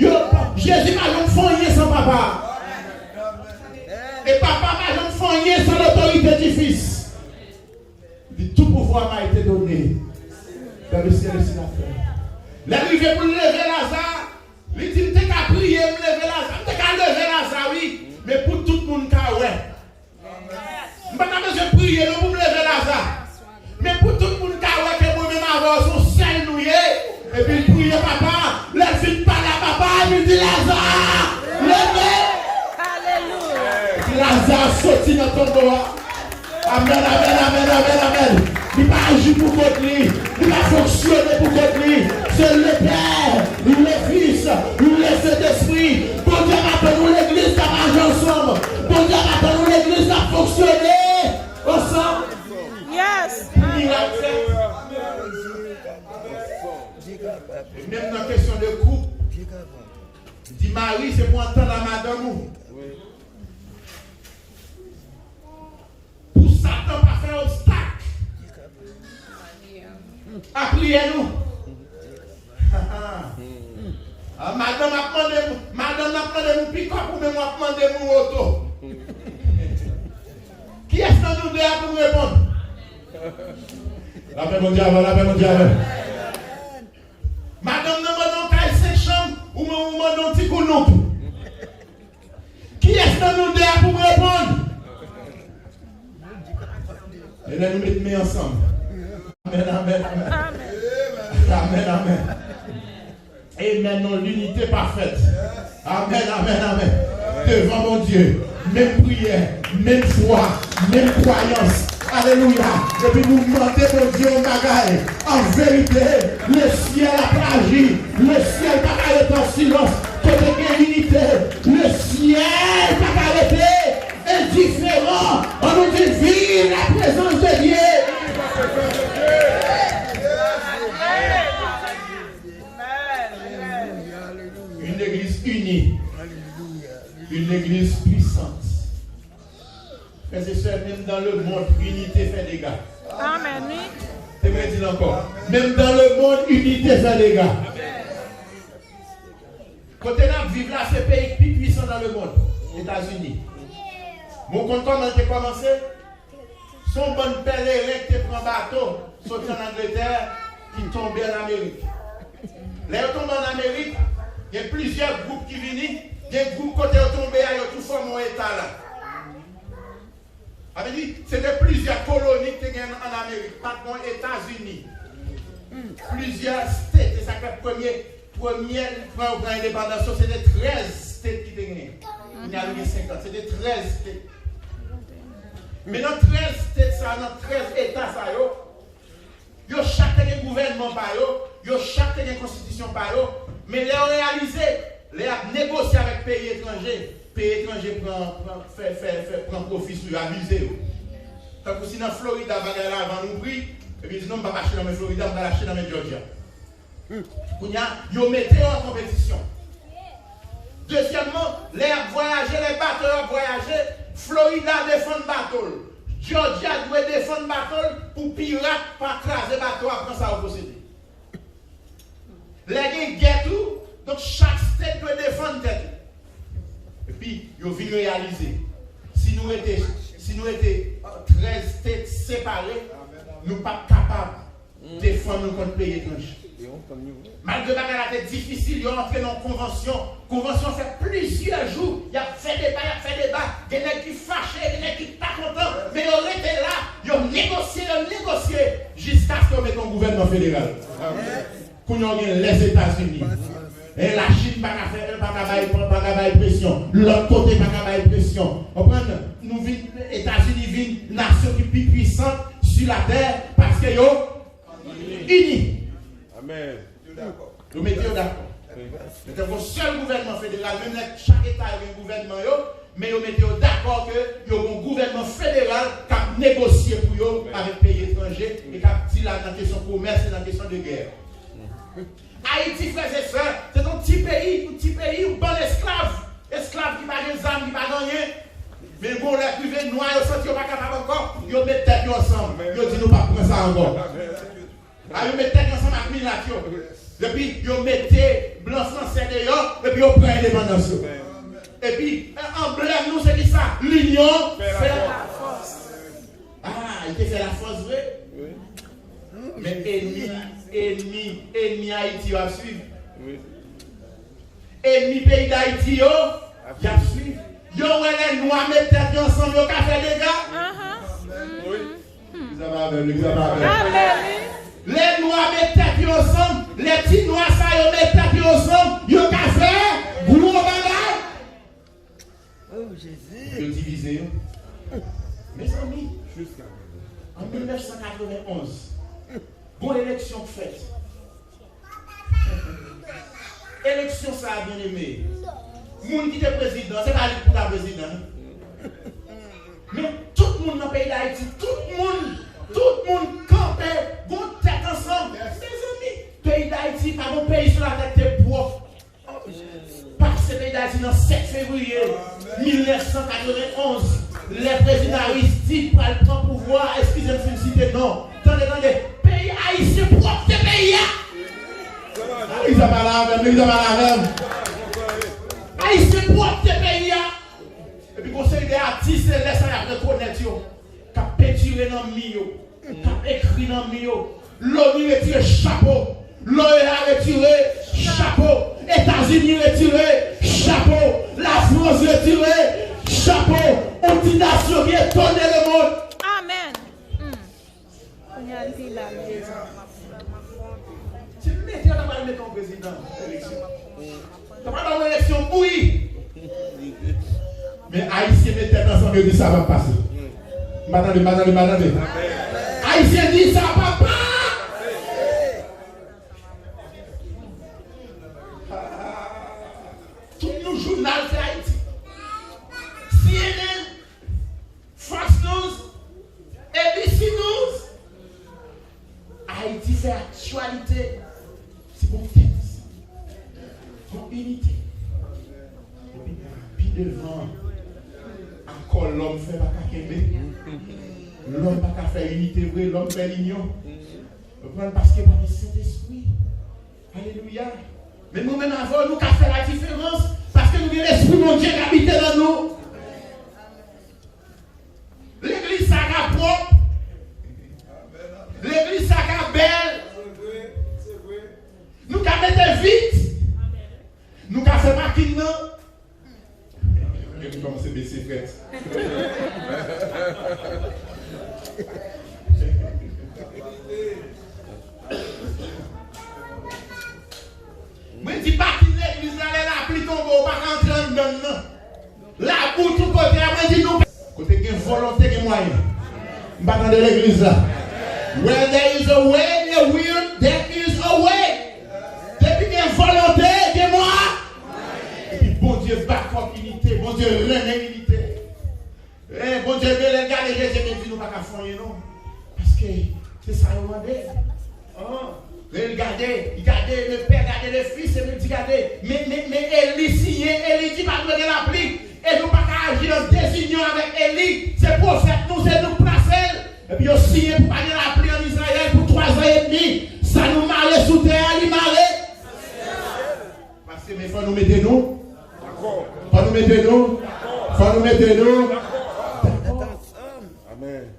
Yo, Jezi pa janm fè anyen san Papa. E Papa pa janm fè anyen san lotorite di Fis. Li di, tout pouvoir m'a été donné dans le ciel et sur la terre. Lè l rive pou l leve Laza, li di, m te ka priye, m leve Laza, m te ka leve Laza, wi, men pou tout moun ka wè. M pa ta bezwen priye non pou m leve Laza. Men pou tout moun ka wè ke mwen menm avè w se yon sèl nou ye. Epi l priye Papa. Lè l fin pale a Papa, epi l di, Laza, leve! Alelouya. Epi Laza soti nan tonbo a. Amèn, amèn, amèn, amèn, amèn. Li pa aji pou kont li. Li pa fonksyone pou kont li. Se Lepè, Lefis, Lesentespri. Bondye ap atann yon legliz k ap aji ansanm. Bondye ap atann yon legliz k ap fonksyone ansanm. Yes. Pou mirak fèt. E menm nan kesyon de koup, di mari se pou antann a madanm ou. Pou Satan pa fè obstak a priyè nou. Ah, madanm ap mande m, madanm ap mande m pikòp ou menm w ap mande m yon oto. Kiyès nan nou de a pou m reponn? Lapè Bondye avè w, lapè Bondye avè w. Madanm nan mande yon kay senk chanm, ou man-, ou mande yon ti kounouk. Kiyès nan nou de a pou m reponn? E lè nou met men ansanm. Amèn, amèn, amèn. Amèn, amèn. Amèn, non, linite pafèt. Amèn, amèn, amèn. Devan Bondye, menm priyè, menm fwa, menm kwayans. Alelouya. Epi nou mande Bondye yon bagay. An verite, le syèl ap aji. Le syèl pa ka rete an silans. Kote gen linite, le syèl pa ka rete endiferan. An nou di, vive la présence de Dieu. Une église unie. Une église puissante. Frères et sœurs, même dans le monde, unité fait dégâts. Amèn, wi. Te mwen di l ankò. Menm dans le monde, unité fait dégâts. Kote n ap viv la, se peyi ki pi pwisan nan lemonn, Etazini. Men w konn kòman l te kòmanse? Se yon bann pèleren ki te pran bato soti ann Angletè ki tonbe ann Amerik. Lè yo tonbe ann Amerik, gen plizyè gwoup ki vini, gen gwoup kote yo tonbe a, yo tou fòme yon eta la. Sa vle di, se te plizyè koloni ki te gen ann Amerik, pa t gen Etazini. Plizyè state, e sa k fè premye, premye, pran, pran endepandans yo, se te trèz state ki te genyen. Kounye a nou gen senkant, se te trèz state. Men nan trèz state sa, nan trèz eta sa yo, yo chak te gen gouvènman pa yo, yo chak te gen konstitisyon pa yo, men lè yo reyalize, lè y ap negosye avèk peyi etranje, peyi etranje pran, pran, fè, fè, fè, pran pwofi sou yo, abize yo. Tankou si nan Florida bagay la vann ou pri, epi di non, m p ap achte nan men Florida, m pral achte nan men Georgia. Kounye a, yo mete yo an konpetisyon. Dezyèmman, lè y ap vwayaje, lè bato yo ap vwayaje, Florida defann bato l. Georgia dwe defann bato l pou pirat pa kraze bato a, pran sa yo posede. Lè gen gè tou, donk chak state dwe defann tèt li. Epi, yo vin reyalize, si nou rete, si nou rete, euh, trèz state separe, nou p ap kapab defann nou kont peyi etranje. Malgre bagay la te difisil, yo antre nan yon konvansyon. Konvansyon fè plizyè jou, y ap fè deba, y ap fè deba. Gen nèg ki fache, gen nèg ki pa kontan, men yo rete la, yo negosye, yo negosye, jiskaske yo mete yon gouvènman federal. Kounye a, w gen Lèzetazini. E Lachin pa ka fè, pa ka bay, pa ka bay presyon. Lòt kote pa ka bay presyon. Konprann? Nou vin, Etazini vin nasyon ki pi pwisan sou latè paske yo ini. Amèn. Yo mete yo dakò. Mete yon sèl gouvènman federal, menm lè chak eta yo gen gouvènman yo, men yo mete yo dakò ke yo gen yon gouvènman federal k ap negosye pou yo avèk peyi etranje e k ap di la nan kesyon komès e nan kesyon de gè. Ayiti, frè e sè, se yon ti peyi, yon ti peyi, yon bann esklav. Esklav ki pa gen zam, ki pa gen anyen. Men bon, lè k rive, nwa yo santi yo pa kapab ankò, yo met tèt yo ansanm. Yo di, "Nou p ap pran sa ankò." A, yo met tèt yo ansanm ak milat yo. Epi, yo mete blan fransè deyò, epi yo pran endepandans yo. Epi, anblèm nou, se ki sa? Linyon fè lafòs. A, li te fè lafòs vre. Men enmi, enmi, enmi Ayiti yo ap swiv. Enmi peyi Dayiti yo, y ap swiv. Yo wè lè nwa met tèt yo ansanm, yo ka fè dega. Legliz la pa avè m, legliz la pa avè m. Lè nwa met tèt yo ansanm, lè ti nwa sa yo met tèt yo ansanm, yo ka fè gwo bagay. Oh, Jezi. Yo divize yo. Mezanmi, an mil nèf san katrevenn onz, gon eleksyon k fèt. Eleksyon sa a, byeneme, moun ki te prezidan, se pa li ki pou ta prezidan, non. Men tout moun nan peyi Dayiti, tout moun, tout moun kanpe, gon tèt ansanm. Mezanmi, peyi Dayiti, pa gon peyi sou latè ki te pwòp. Pase peyi Dayiti nan sèt fevriye mil nèf san katrevenn onz, lè prezidan Aristide pral pran pouvwa, eskize m si m site non. Tande, tande, peyi ayisyen pwòpte peyi a. Legliz la pale avè m, legliz la pale avè m. Ayisyen pwòpte peyi a. Epi gon seri de atis, se lè sa y ap rekonèt yo, k ap pentire nan mi yo. k ap ekri nan mi yo. Loni retire chapo. L O E A retire chapo. Etazini retire chapo. Lafrans retire chapo. Yon ti nasyon ki etone lemonn. Amèn. Hmm. Kounye a l te la, l te di. Si m mete yo, ta pral mete yon prezidan eleksyon. Ta pral ba yon eleksyon bouyi. Men Ayisyen met tèt ansanm, yo di sa p ap pase. M pa tande, m pa tande, m pa tande. Ayisyen di sa p ap pase. Tout nou jounal se Ayiti. C N N, Fox News, A B C News, Ayiti fè aktyalite. Se pou tèks, pou inite. Epi pi devan, akò lòm fè pa ka kenbe. Lòm pa ka fè inite vre, lòm fè linyon. Konprann? Paske pa gen Sentespri. Alelouya. Men nou menm avè w, nou ka fè ladiferans paske nou gen Lespri Bondye k abite nan nou. Legliz sa ka pwòp. Legliz sa ka bèl. Nou ka mete vit. Nou ka fè pakin nan. Epi kòmanse bese frèt. Mwen di pakin legliz la, lè lapli tonbe, ou pa ka antre anndan l nan. Labou tout kote a, mwen di nou. Kote gen volonte, gen mwayen. M pa tande legliz la. Where there is a way, there will, there is a way. Depi gen volonte, gen mwa. Epi Bondye bat kont inite, Bondye renmen inite. Eh, Bondye gen lè l gade Jezi, men di nou pa ka fè anyen non. Paske se sa yo mande. Lè l gade, li gade le pè, gade le fis, epi l di gade, men, men, men Eli siyen, Eli di pa dwe gen lapli. E nou pa ka aji an dezinyon avèk Eli. Se pwofèt nou, se nou k plase l. Epi yo siyen pou pa gen lapli ann Izrayèl pou twa zan edmi. Sa nou mare sou tè a, li mare. Paske men fò nou mete nou. Fò nou mete nou. Fò nou mete nou. Dakò. Amèn.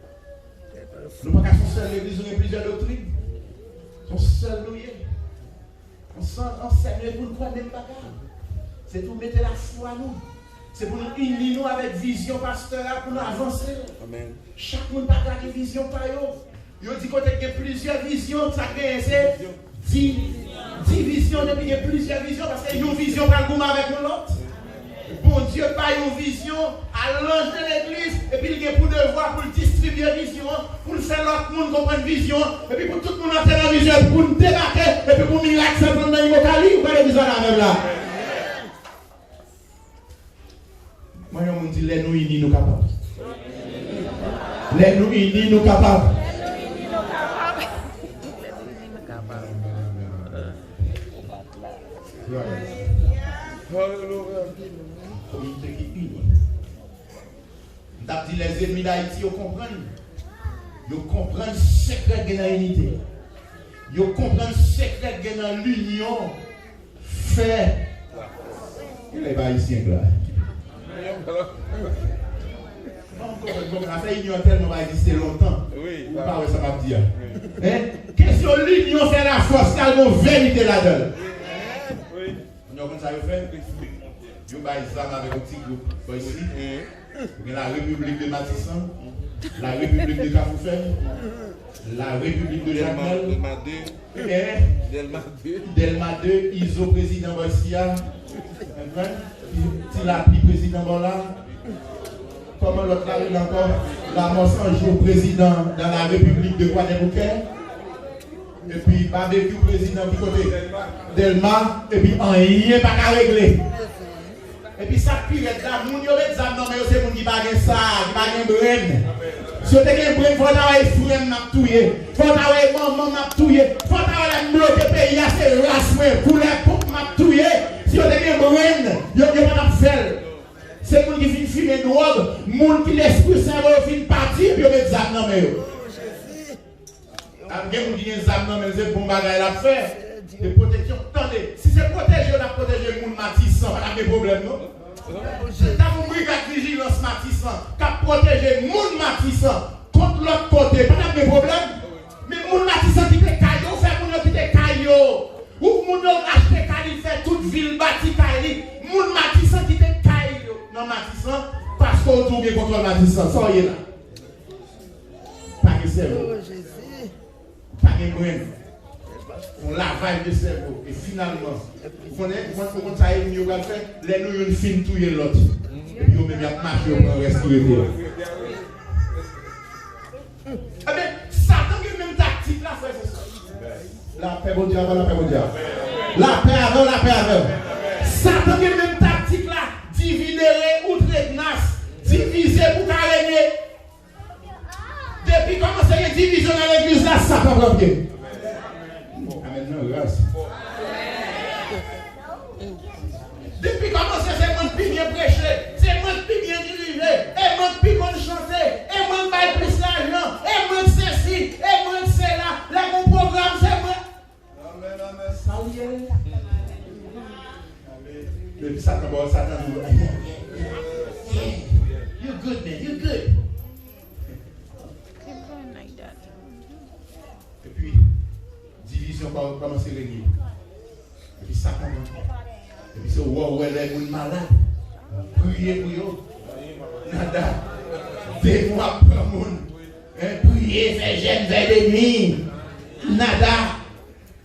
Nou pa ka se yon sèl legliz, nou gen plizyè doktrin. Se yon sèl nou ye. Ansanm, ansanm, nou ye pou n kwè menm bagay. Se pou mete lafwa nou. Se pou nou ini nou avèk vizyon pastè a pou nou avanse. Amèn. Chak moun pa ka gen vizyon pa yo. Yo di kote k gen plizyè vizyon, sa k genyen se di-, divizyon. Depi gen plizyè vizyon, paske yon vizyon pral goumen avèk yon lòt. Bondye bay yon vizyon a lanj de legliz, epi l gen pou devwa pou l distribye vizyon an, pou l fè lòt moun konprann vizyon an, epi pou tout moun antre nan vizyon an, epi pou n debake, epi pou mirak fèt nan Imokali, ou pa legliz la avè m la. Mwen, yon moun di, lè nou ini, nou kapab. Lè nou ini, nou kapab. Kominote ki ini. M t ap di, lèzenmi Dayiti, yo konprann. Yo konprann sekrè gen nan inite. Yo konprann sekrè gen nan linyon. Fè. Kilè ba ayisyen k la? Bon, afè inyon tèlman pa egziste lontan. Wi. Ou pa wè sa m ap di a. Wi. Hein? Kesyon linyon fè lafòs, la gon verite ladan l. Wi. Kounye a, ou konn sa yo fè? Yo bay zam avèk yon ti gwoup bò isi. Wi. Ou gen la République de Matisan, la République de Kafoufèy, la République de Jakmèl, Dèlma, Dèlma de. Eh, Dèlma de. Dèlma de, Izo prezidan bò isi a. Konprann? Ti Lapli prezidan bò la. Kòman lòt la rele ankò? Lamò Sanjou prezidan dans la République de Kwadèboukè. Epi Babekyou prezidan ki kote? Dèlma. Epi anyen pa ka regle. Epi sa k pi rèd la, moun yo met zam nan men yo, se moun ki pa gen sa, ki pa gen brenn. Si yo te gen brenn, fò w ta wè e frè m n ap touye. Fò w ta wè e manman m n ap touye. Fò w ta wè lè m bloke peyi a, se ras mwen, koulè po m m ap touye. Si yo te gen brenn, yo, yo pa t ap fè l. Se moun ki fin fimen dwòg, moun ki lespri sèvo yo fin pati, epi yo met zam nan men yo. Ap gen moun ki gen zam nan men l, se bon bagay l ap fè. Se pwoteksyon. Tande, si se pwoteje yo t ap pwoteje moun Matisan, pa t ap gen pwoblèm, non. Se t ap yon brigad vijilans Matisan k ap pwoteje moun Matisan kont lòt kote, pa t ap gen pwoblèm. Men moun Matisan kite kay yo, ou fè moun yo kite kay yo. Ou moun yo achte kay li, fè tout vil bati kay li. Moun Matisan kite kay yo nan Matisan, paske w di w gen kontwòl Matisan. Sa w ye la? Pa gen sèvo. Pa gen grenn. Yon lavaj de sèvo. E finalman, ou konnen, ou konn, ou konn sa ènmi yo pral fè? Lè nou youn fin touye lòt, epi yo menm y ap mache, yo pran rès ki rete a. Ebyen, Satan gen menm taktik la, frè e sè. Lapè Bondye avè w, lapè Bondye avè w. Lapè avè w, lapè avè w. Satan gen menm taktik la, dividere outre gnas, divize pou ka renye. Depi kòmanse gen divizyon nan legliz la, Satan pran pye. Amèn nan ras. Depi kòmanse se mwen k pi byen preche, se mwen k pi byen dirije, e mwen k pi konn chante, e mwen k bay plis lajan, e mwen k sesi, e mwen k sela, lè gon pwogram se mwen. Amèn, amèn. Sa w ye? Depi Satan ba w, Satan di w, yeah, yeah, yeah, you good, man, you good. Keep going like that. Epi, divizyon pa kòmanse renye. Epi Satan rantre. Epi se ou wè, ou wè lè moun malad, priye pou yo. Nada. Demon ap pran moun. Hein, priye, fè jèn, fè demi. Nada.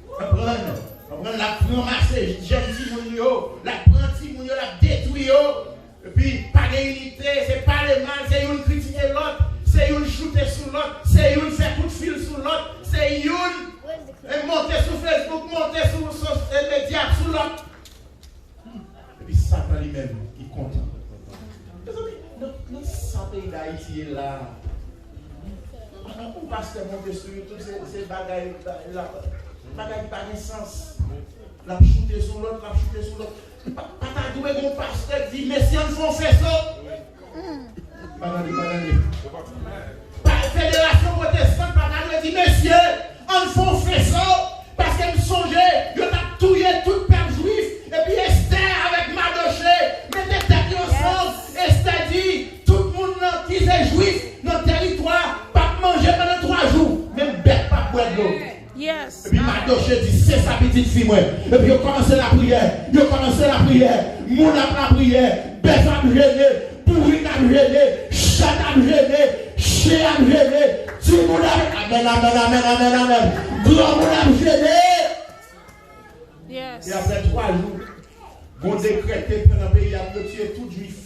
Konprann? Konprann? L ap ranmase jèn timoun yo, l ap pran timoun yo, l ap detwi yo. Epi, pa gen inite, se pale mal, se youn kritike lòt, se youn choute sou lòt, se youn fè kout fil sou lòt, se youn, eh, monte sou Facebook, monte sou, sou, eh, medya sou lòt. Epi Satan li menm, li kontan. Mezanmi, nan, nan sa peyi Dayiti ye la, yon pastè monte sou YouTube, se, se bagay, la, bagay ki pa gen sans. L ap choute sou lòt, l ap choute sou lòt. Pa, pa ta dwe gon pastè k di, "Mesye, ann fè yon feso." Pa tande, pa tande. Pa, federasyon pwotestan pa ta dwe di, "Mesye, ann fè yon feso." Paske m sonje, yo t ap touye tout pèp jwif. Epi Estè avèk Madoche mete tèt yo ansanm. Estè di, "Tout moun nan ki se jwif nan teritwa p ap manje pandan twa jou, menm bèt p ap bwè dlo." Epi Madoche di, "Se sa, pitit fi mwen." Epi yo kòmanse lapriyè. Yo kòmanse lapriyè. Moun ap lapriyè. Bèf ap jene. Bourik ap jene. Chat ap jene. Chen ap jene. Timoun ap, amèn, amèn, amèn, amèn, amèn. Granmoun ap jene. E apre twa jou, gon dekrè te pran nan peyi a pou yo tiye tout jwif.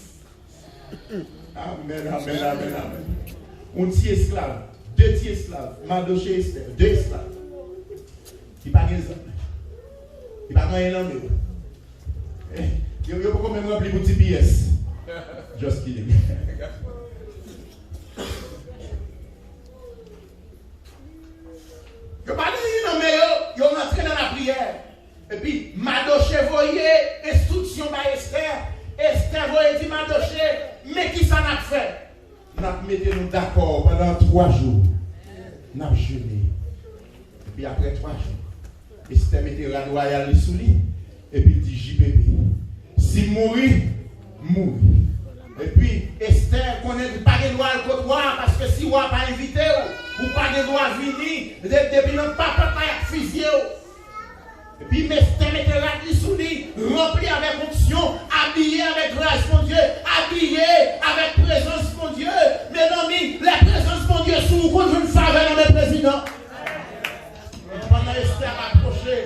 Amèn, amèn, amèn, amèn. Yon ti esklav, de ti esklav, Madoche Estè, de esklav. Ki pa gen zam, ki pa gen anyen nan men yo. Eh, yo, yo poko menm ranpli pou ti piyès. Just kidding. Yo pa gen anyen nan men yo, yo rantre nan lapriyè. Epi Madoche voye enstriksyon bay Estè. Estè voye di Madoche, "Men kisa n ap fè? N ap mete nou dakò pandan twa jou. N ap jene." Epi apre twa jou, Estè mete rad wayal li sou li. Epi l di, "J P P, si m mouri, m mouri." Epi Estè konnen li pa gen dwa al kot wa a, paske si wa a pa envite w, ou pa gen dwa vini. De-, depi nan papòt la, y ap fizye w. Epi Estè mete rad li sou li, ranpli avèk onksyon, abiye avèk gras Bondye, abiye avèk prezans Bondye. Mezanmi, lè prezans Bondye sou ou, ou konn jwenn favè nan men prezidan. Epi pandan Estè ap apwoche,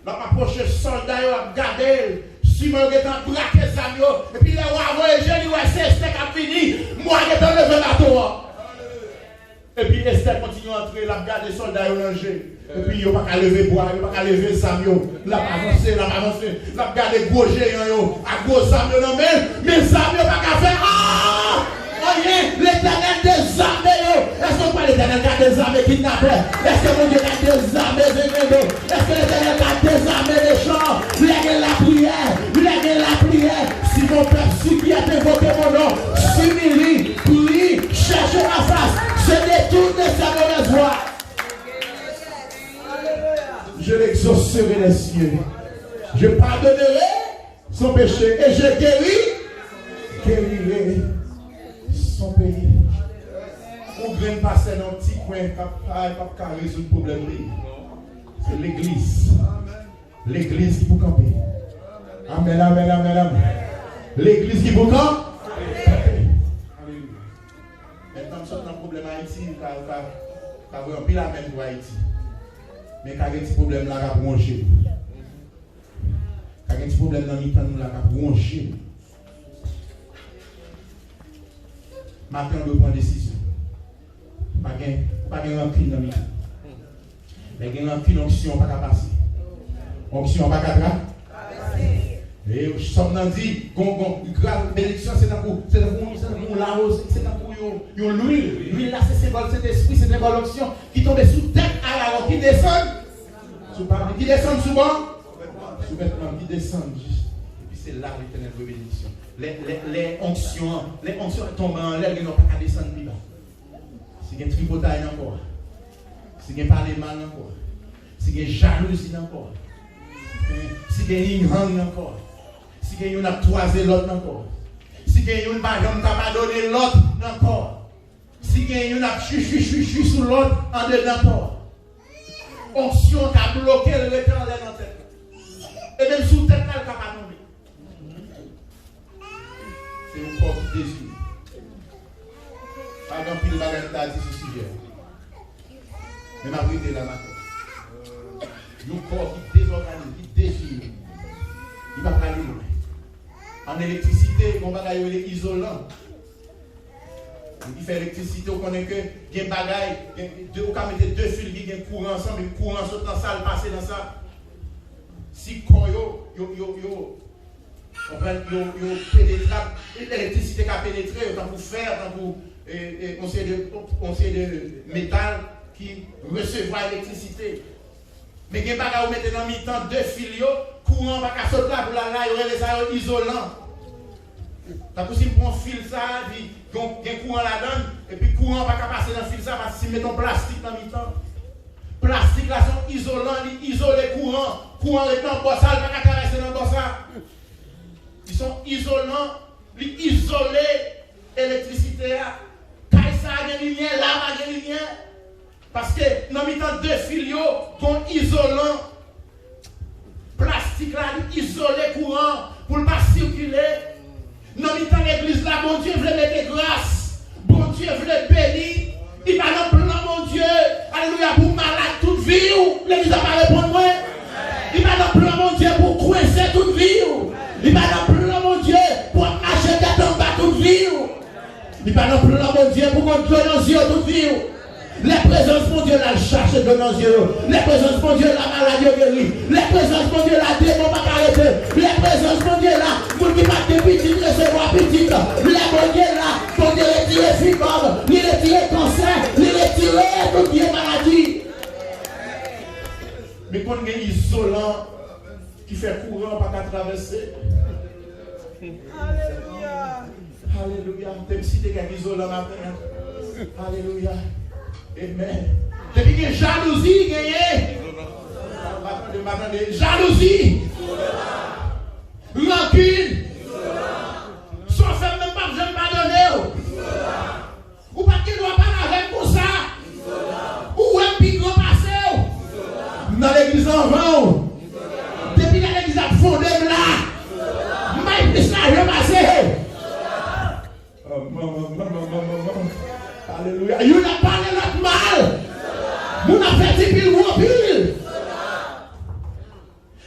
l ap apwoche, sòlda yo ap gade l. Siman yo gentan brake zam yo. Epi lè wa voye je li, wè se Estè k ap vini. Wa gentan leve bato a. Epi Estè kontinye antre, l ap gade sòlda yo nan je. Epi yo pa ka leve bwa, yo pa ka leve zam yo. L ap avanse, l ap avanse. L ap gade gwo jeyan yo ak gwo zam yo nan men l. Men zam yo pa ka fè, ah! Anyen, Letènèl dezame yo. Èske w kwè Letènèl ka dezame kidnapè? Èske Bondye ka dezame zenglendo? Èske Letènèl ka dezame mechan? Lè gen lapriyè, lè gen lapriyè. Si mon peuple qui est invoqué mon nom s'humilie, prie, cherche ma face, se détourne de ses mauvaises voies, je l'exaucerai des cieux. Je pardonnerai son péché et je guéri, guérirai son pays. Yon Menm pastè nan yon ti kwen k ap, k ap ka rezoud pwoblèm peyi. Se legliz. Legliz ki pou kanpe. Amèn, amèn, amèn, amèn. Legliz ki pou kanpe. Alelouya. Mentnan m sot nan pwoblèm Ayiti, m ka, ka, ka voye anpil amèn pou Ayiti. Men ka gen ti pwoblèm la k ap wonje m. Ka gen ti pwoblèm nan mitan nou la k ap wonje m. Maten, w dwe pran desizyon. Pa gen, pa gen rankin nan mitan. Lè gen rankin, onksyon an pa ka pase. Onksyon an pa ka tra-, e Sòm nan di, gon, gon, gras, benediksyon, se tankou, se tankou, se tankou yon lawoz, se tankou yon, yon lwil. Lwil la, se senbòl Sentespri, se senbòl onksyon ki tonbe sou tèt Arawon, ki desann sou pa, ki desann sou ban, sou vètman, ki desann jis. Epi se la Letènèl voye benediksyon. Lè, lè, lè onksyon an, lè onksyon an tonbe anlè l, gen lè w pa ka desann pi ba. Si gen tripotay nan kò a, si gen pale mal nan kò a, si gen jalouzi nan kò a, si gen ying-yang nan kò a, si gen youn ap twaze lòt nan kò a, si gen youn pa janm ka padone lòt nan kò a, si gen youn ap chwichwichwichwi sou lòt andedan kò a, onksyon an ka bloke l rete anlè nan tèt la. E menm sou tèt la, l ka pa tonbe. Se yon kò ki dezire. Pa gen anpil bagay m ta di sou sijè a. Men m ap rete la maten. Yon kò ki dezòganize, ki dezire. Li pa prale lwen. An elektrisite, gen yon bagay yo rele izolan. Li fè elektrisite, ou konnen ke gen bagay, gen, de, ou ka mete de fil ki gen kouran ansanm, epi kouran an sot nan sa, l pase nan sa. Si kò yo, yo, yo, yo, konprann, yo, yo penetrab, elektrisite ka penetre yo, tankou fè, tankou, e, e, yon seri de, yon seri de metal ki resevwa elektrisite. Men gen bagay ou mete nan mitan de fil yo, kouran an pa ka sot la pou l al la, yo rele sa yo izolan. Tankou si m pran fil sa, epi gen, gen kouran ladan l, epi kouran an pa ka pase nan fil sa, paske si m mete yon plastik nan mitan, plastik la se yon izolan, li izole kouran, kouran ret nan bò sa, li pa ka travèse nan bò sa. Li se yon izolan, li izole elektrisite a. Kay sa a gen limyè, la a pa gen limyè. Paske nan mitan de fil yo, gon izolan. Plastik la, li izole kouran pou l pa sikile. Nan mitan legliz la, Bondye vle mete gras. Bondye vle beni. Li pa nan plan Bondye, alelouya, pou w malad tout vi w. Legliz la pa reponn mwen. Li pa nan plan Bondye pou w kwense tout vi w. Li pa nan plan Bondye pou w ap mache tèt anba tout vi w. Li pa nan plan Bondye pou konn dlo nan zye w tout vi w. Lè prezans Bondye la, l chache dlo nan zye yo. Lè prezans Bondye la, malad yo geri. Lè prezans Bondye la, demon pa ka rete. Lè prezans Bondye la, moun ki pa t gen pitit resevwa pitit. Lè Bondye la, Bondye retire fibòm, li retire kansè, li retire tout vye maladi. Men konn gen izolan ki fè kouran pa ka travèse. Alelouya. Alelouya. Te m site kèk izolan maten an. Alelouya. Amen. Depi gen jalouzi, genyen. M pa tande, m pa tande. Jalouzi. Rankin. Sa w fè m menm p ap janm padone w. Ou pa t gen dwa pale avè m konsa. Ou wè m pi gran pase w. M nan legliz anvan w. Depi lè legliz ap fonde m la, m bay plis lajan pase w. Alelouya. Youn ap pale lòt mal. Moun ap fè ti pil gwo pil.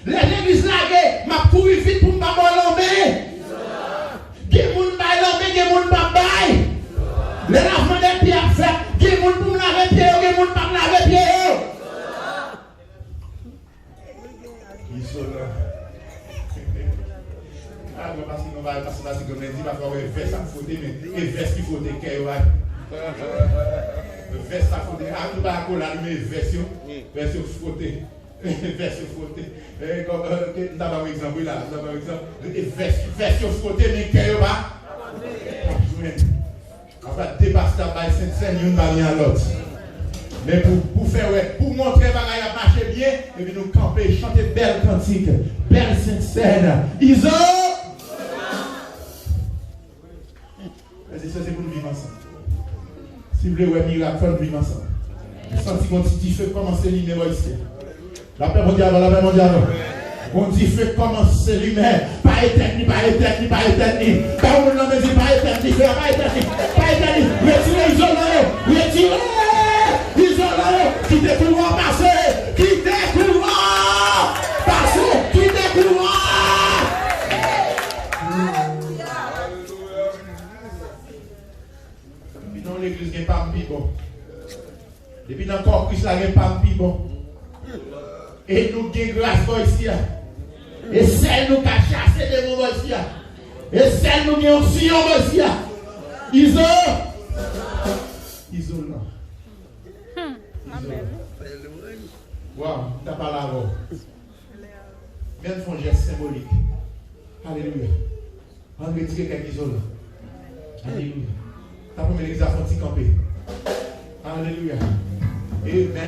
Lè legliz lage, m ap kouri vit pou m pa ba w lanmen. Gen moun bay lanmen, gen moun p ap bay. Lè lavman dè pye ap fèt, gen moun pou m lave pye yo, gen moun p ap lave pye yo. Izolan. A, mwen pase nan bagay, pase, pase, granmèt di, pafwa, wè, vès ap fwote, men e vès ki fwote kè yo, a. Vès ap fwote. A, nou pa akola, nou, men vès yo. Vès yo fwote. Vès yo fwote. E, kòm, e, ke, m ta ba w egzanp, wi, la. M ta ba w egzanp. E, vès, vès yo fwote, men kè yo pa, pa jwenn. Anfèt, de pastè ap bay sentsèn, youn pa byen a lòt. Men pou, pou fè wè, pou montre bagay ap mache byen, epi nou kanpe, chante bèl kantik, bèl sentsèn. Izo! Frè e sè, se pou nou viv ansanm. Ki vle wè mirak, fò n viv ansanm. M santi gon ti dife kòmanse limen bò isi a. Lapè Bondye avè w, lapè Bondye avè w. Gon dife kòmanse limen. Pa etèn li, pa etèn li, pa etèn li. Ba yon moun nan men di, pa etèn dife a, pa etèn li, pa etèn li. Retire izolan yo, retire izolan yo. Kite koulwa pase, kite koulwa pase, kite koulwa. Depi nan yon legliz gen pa m pi bon. Depi nan kò Kris la gen pa m pi bon. E nou gen gras bò isi a. E sèl nou ka chase demon bò isi a. E sèl nou gen onksyon bò isi a. Izo. Izolan. Izolan. Waw, m ta pale avè w. Men n fè yon jès senbolik. Alelouya. Ann retire kèk izolan. Alelouya. N ap renmen legliz la fè yon ti kanpe. Alelouya. Amen.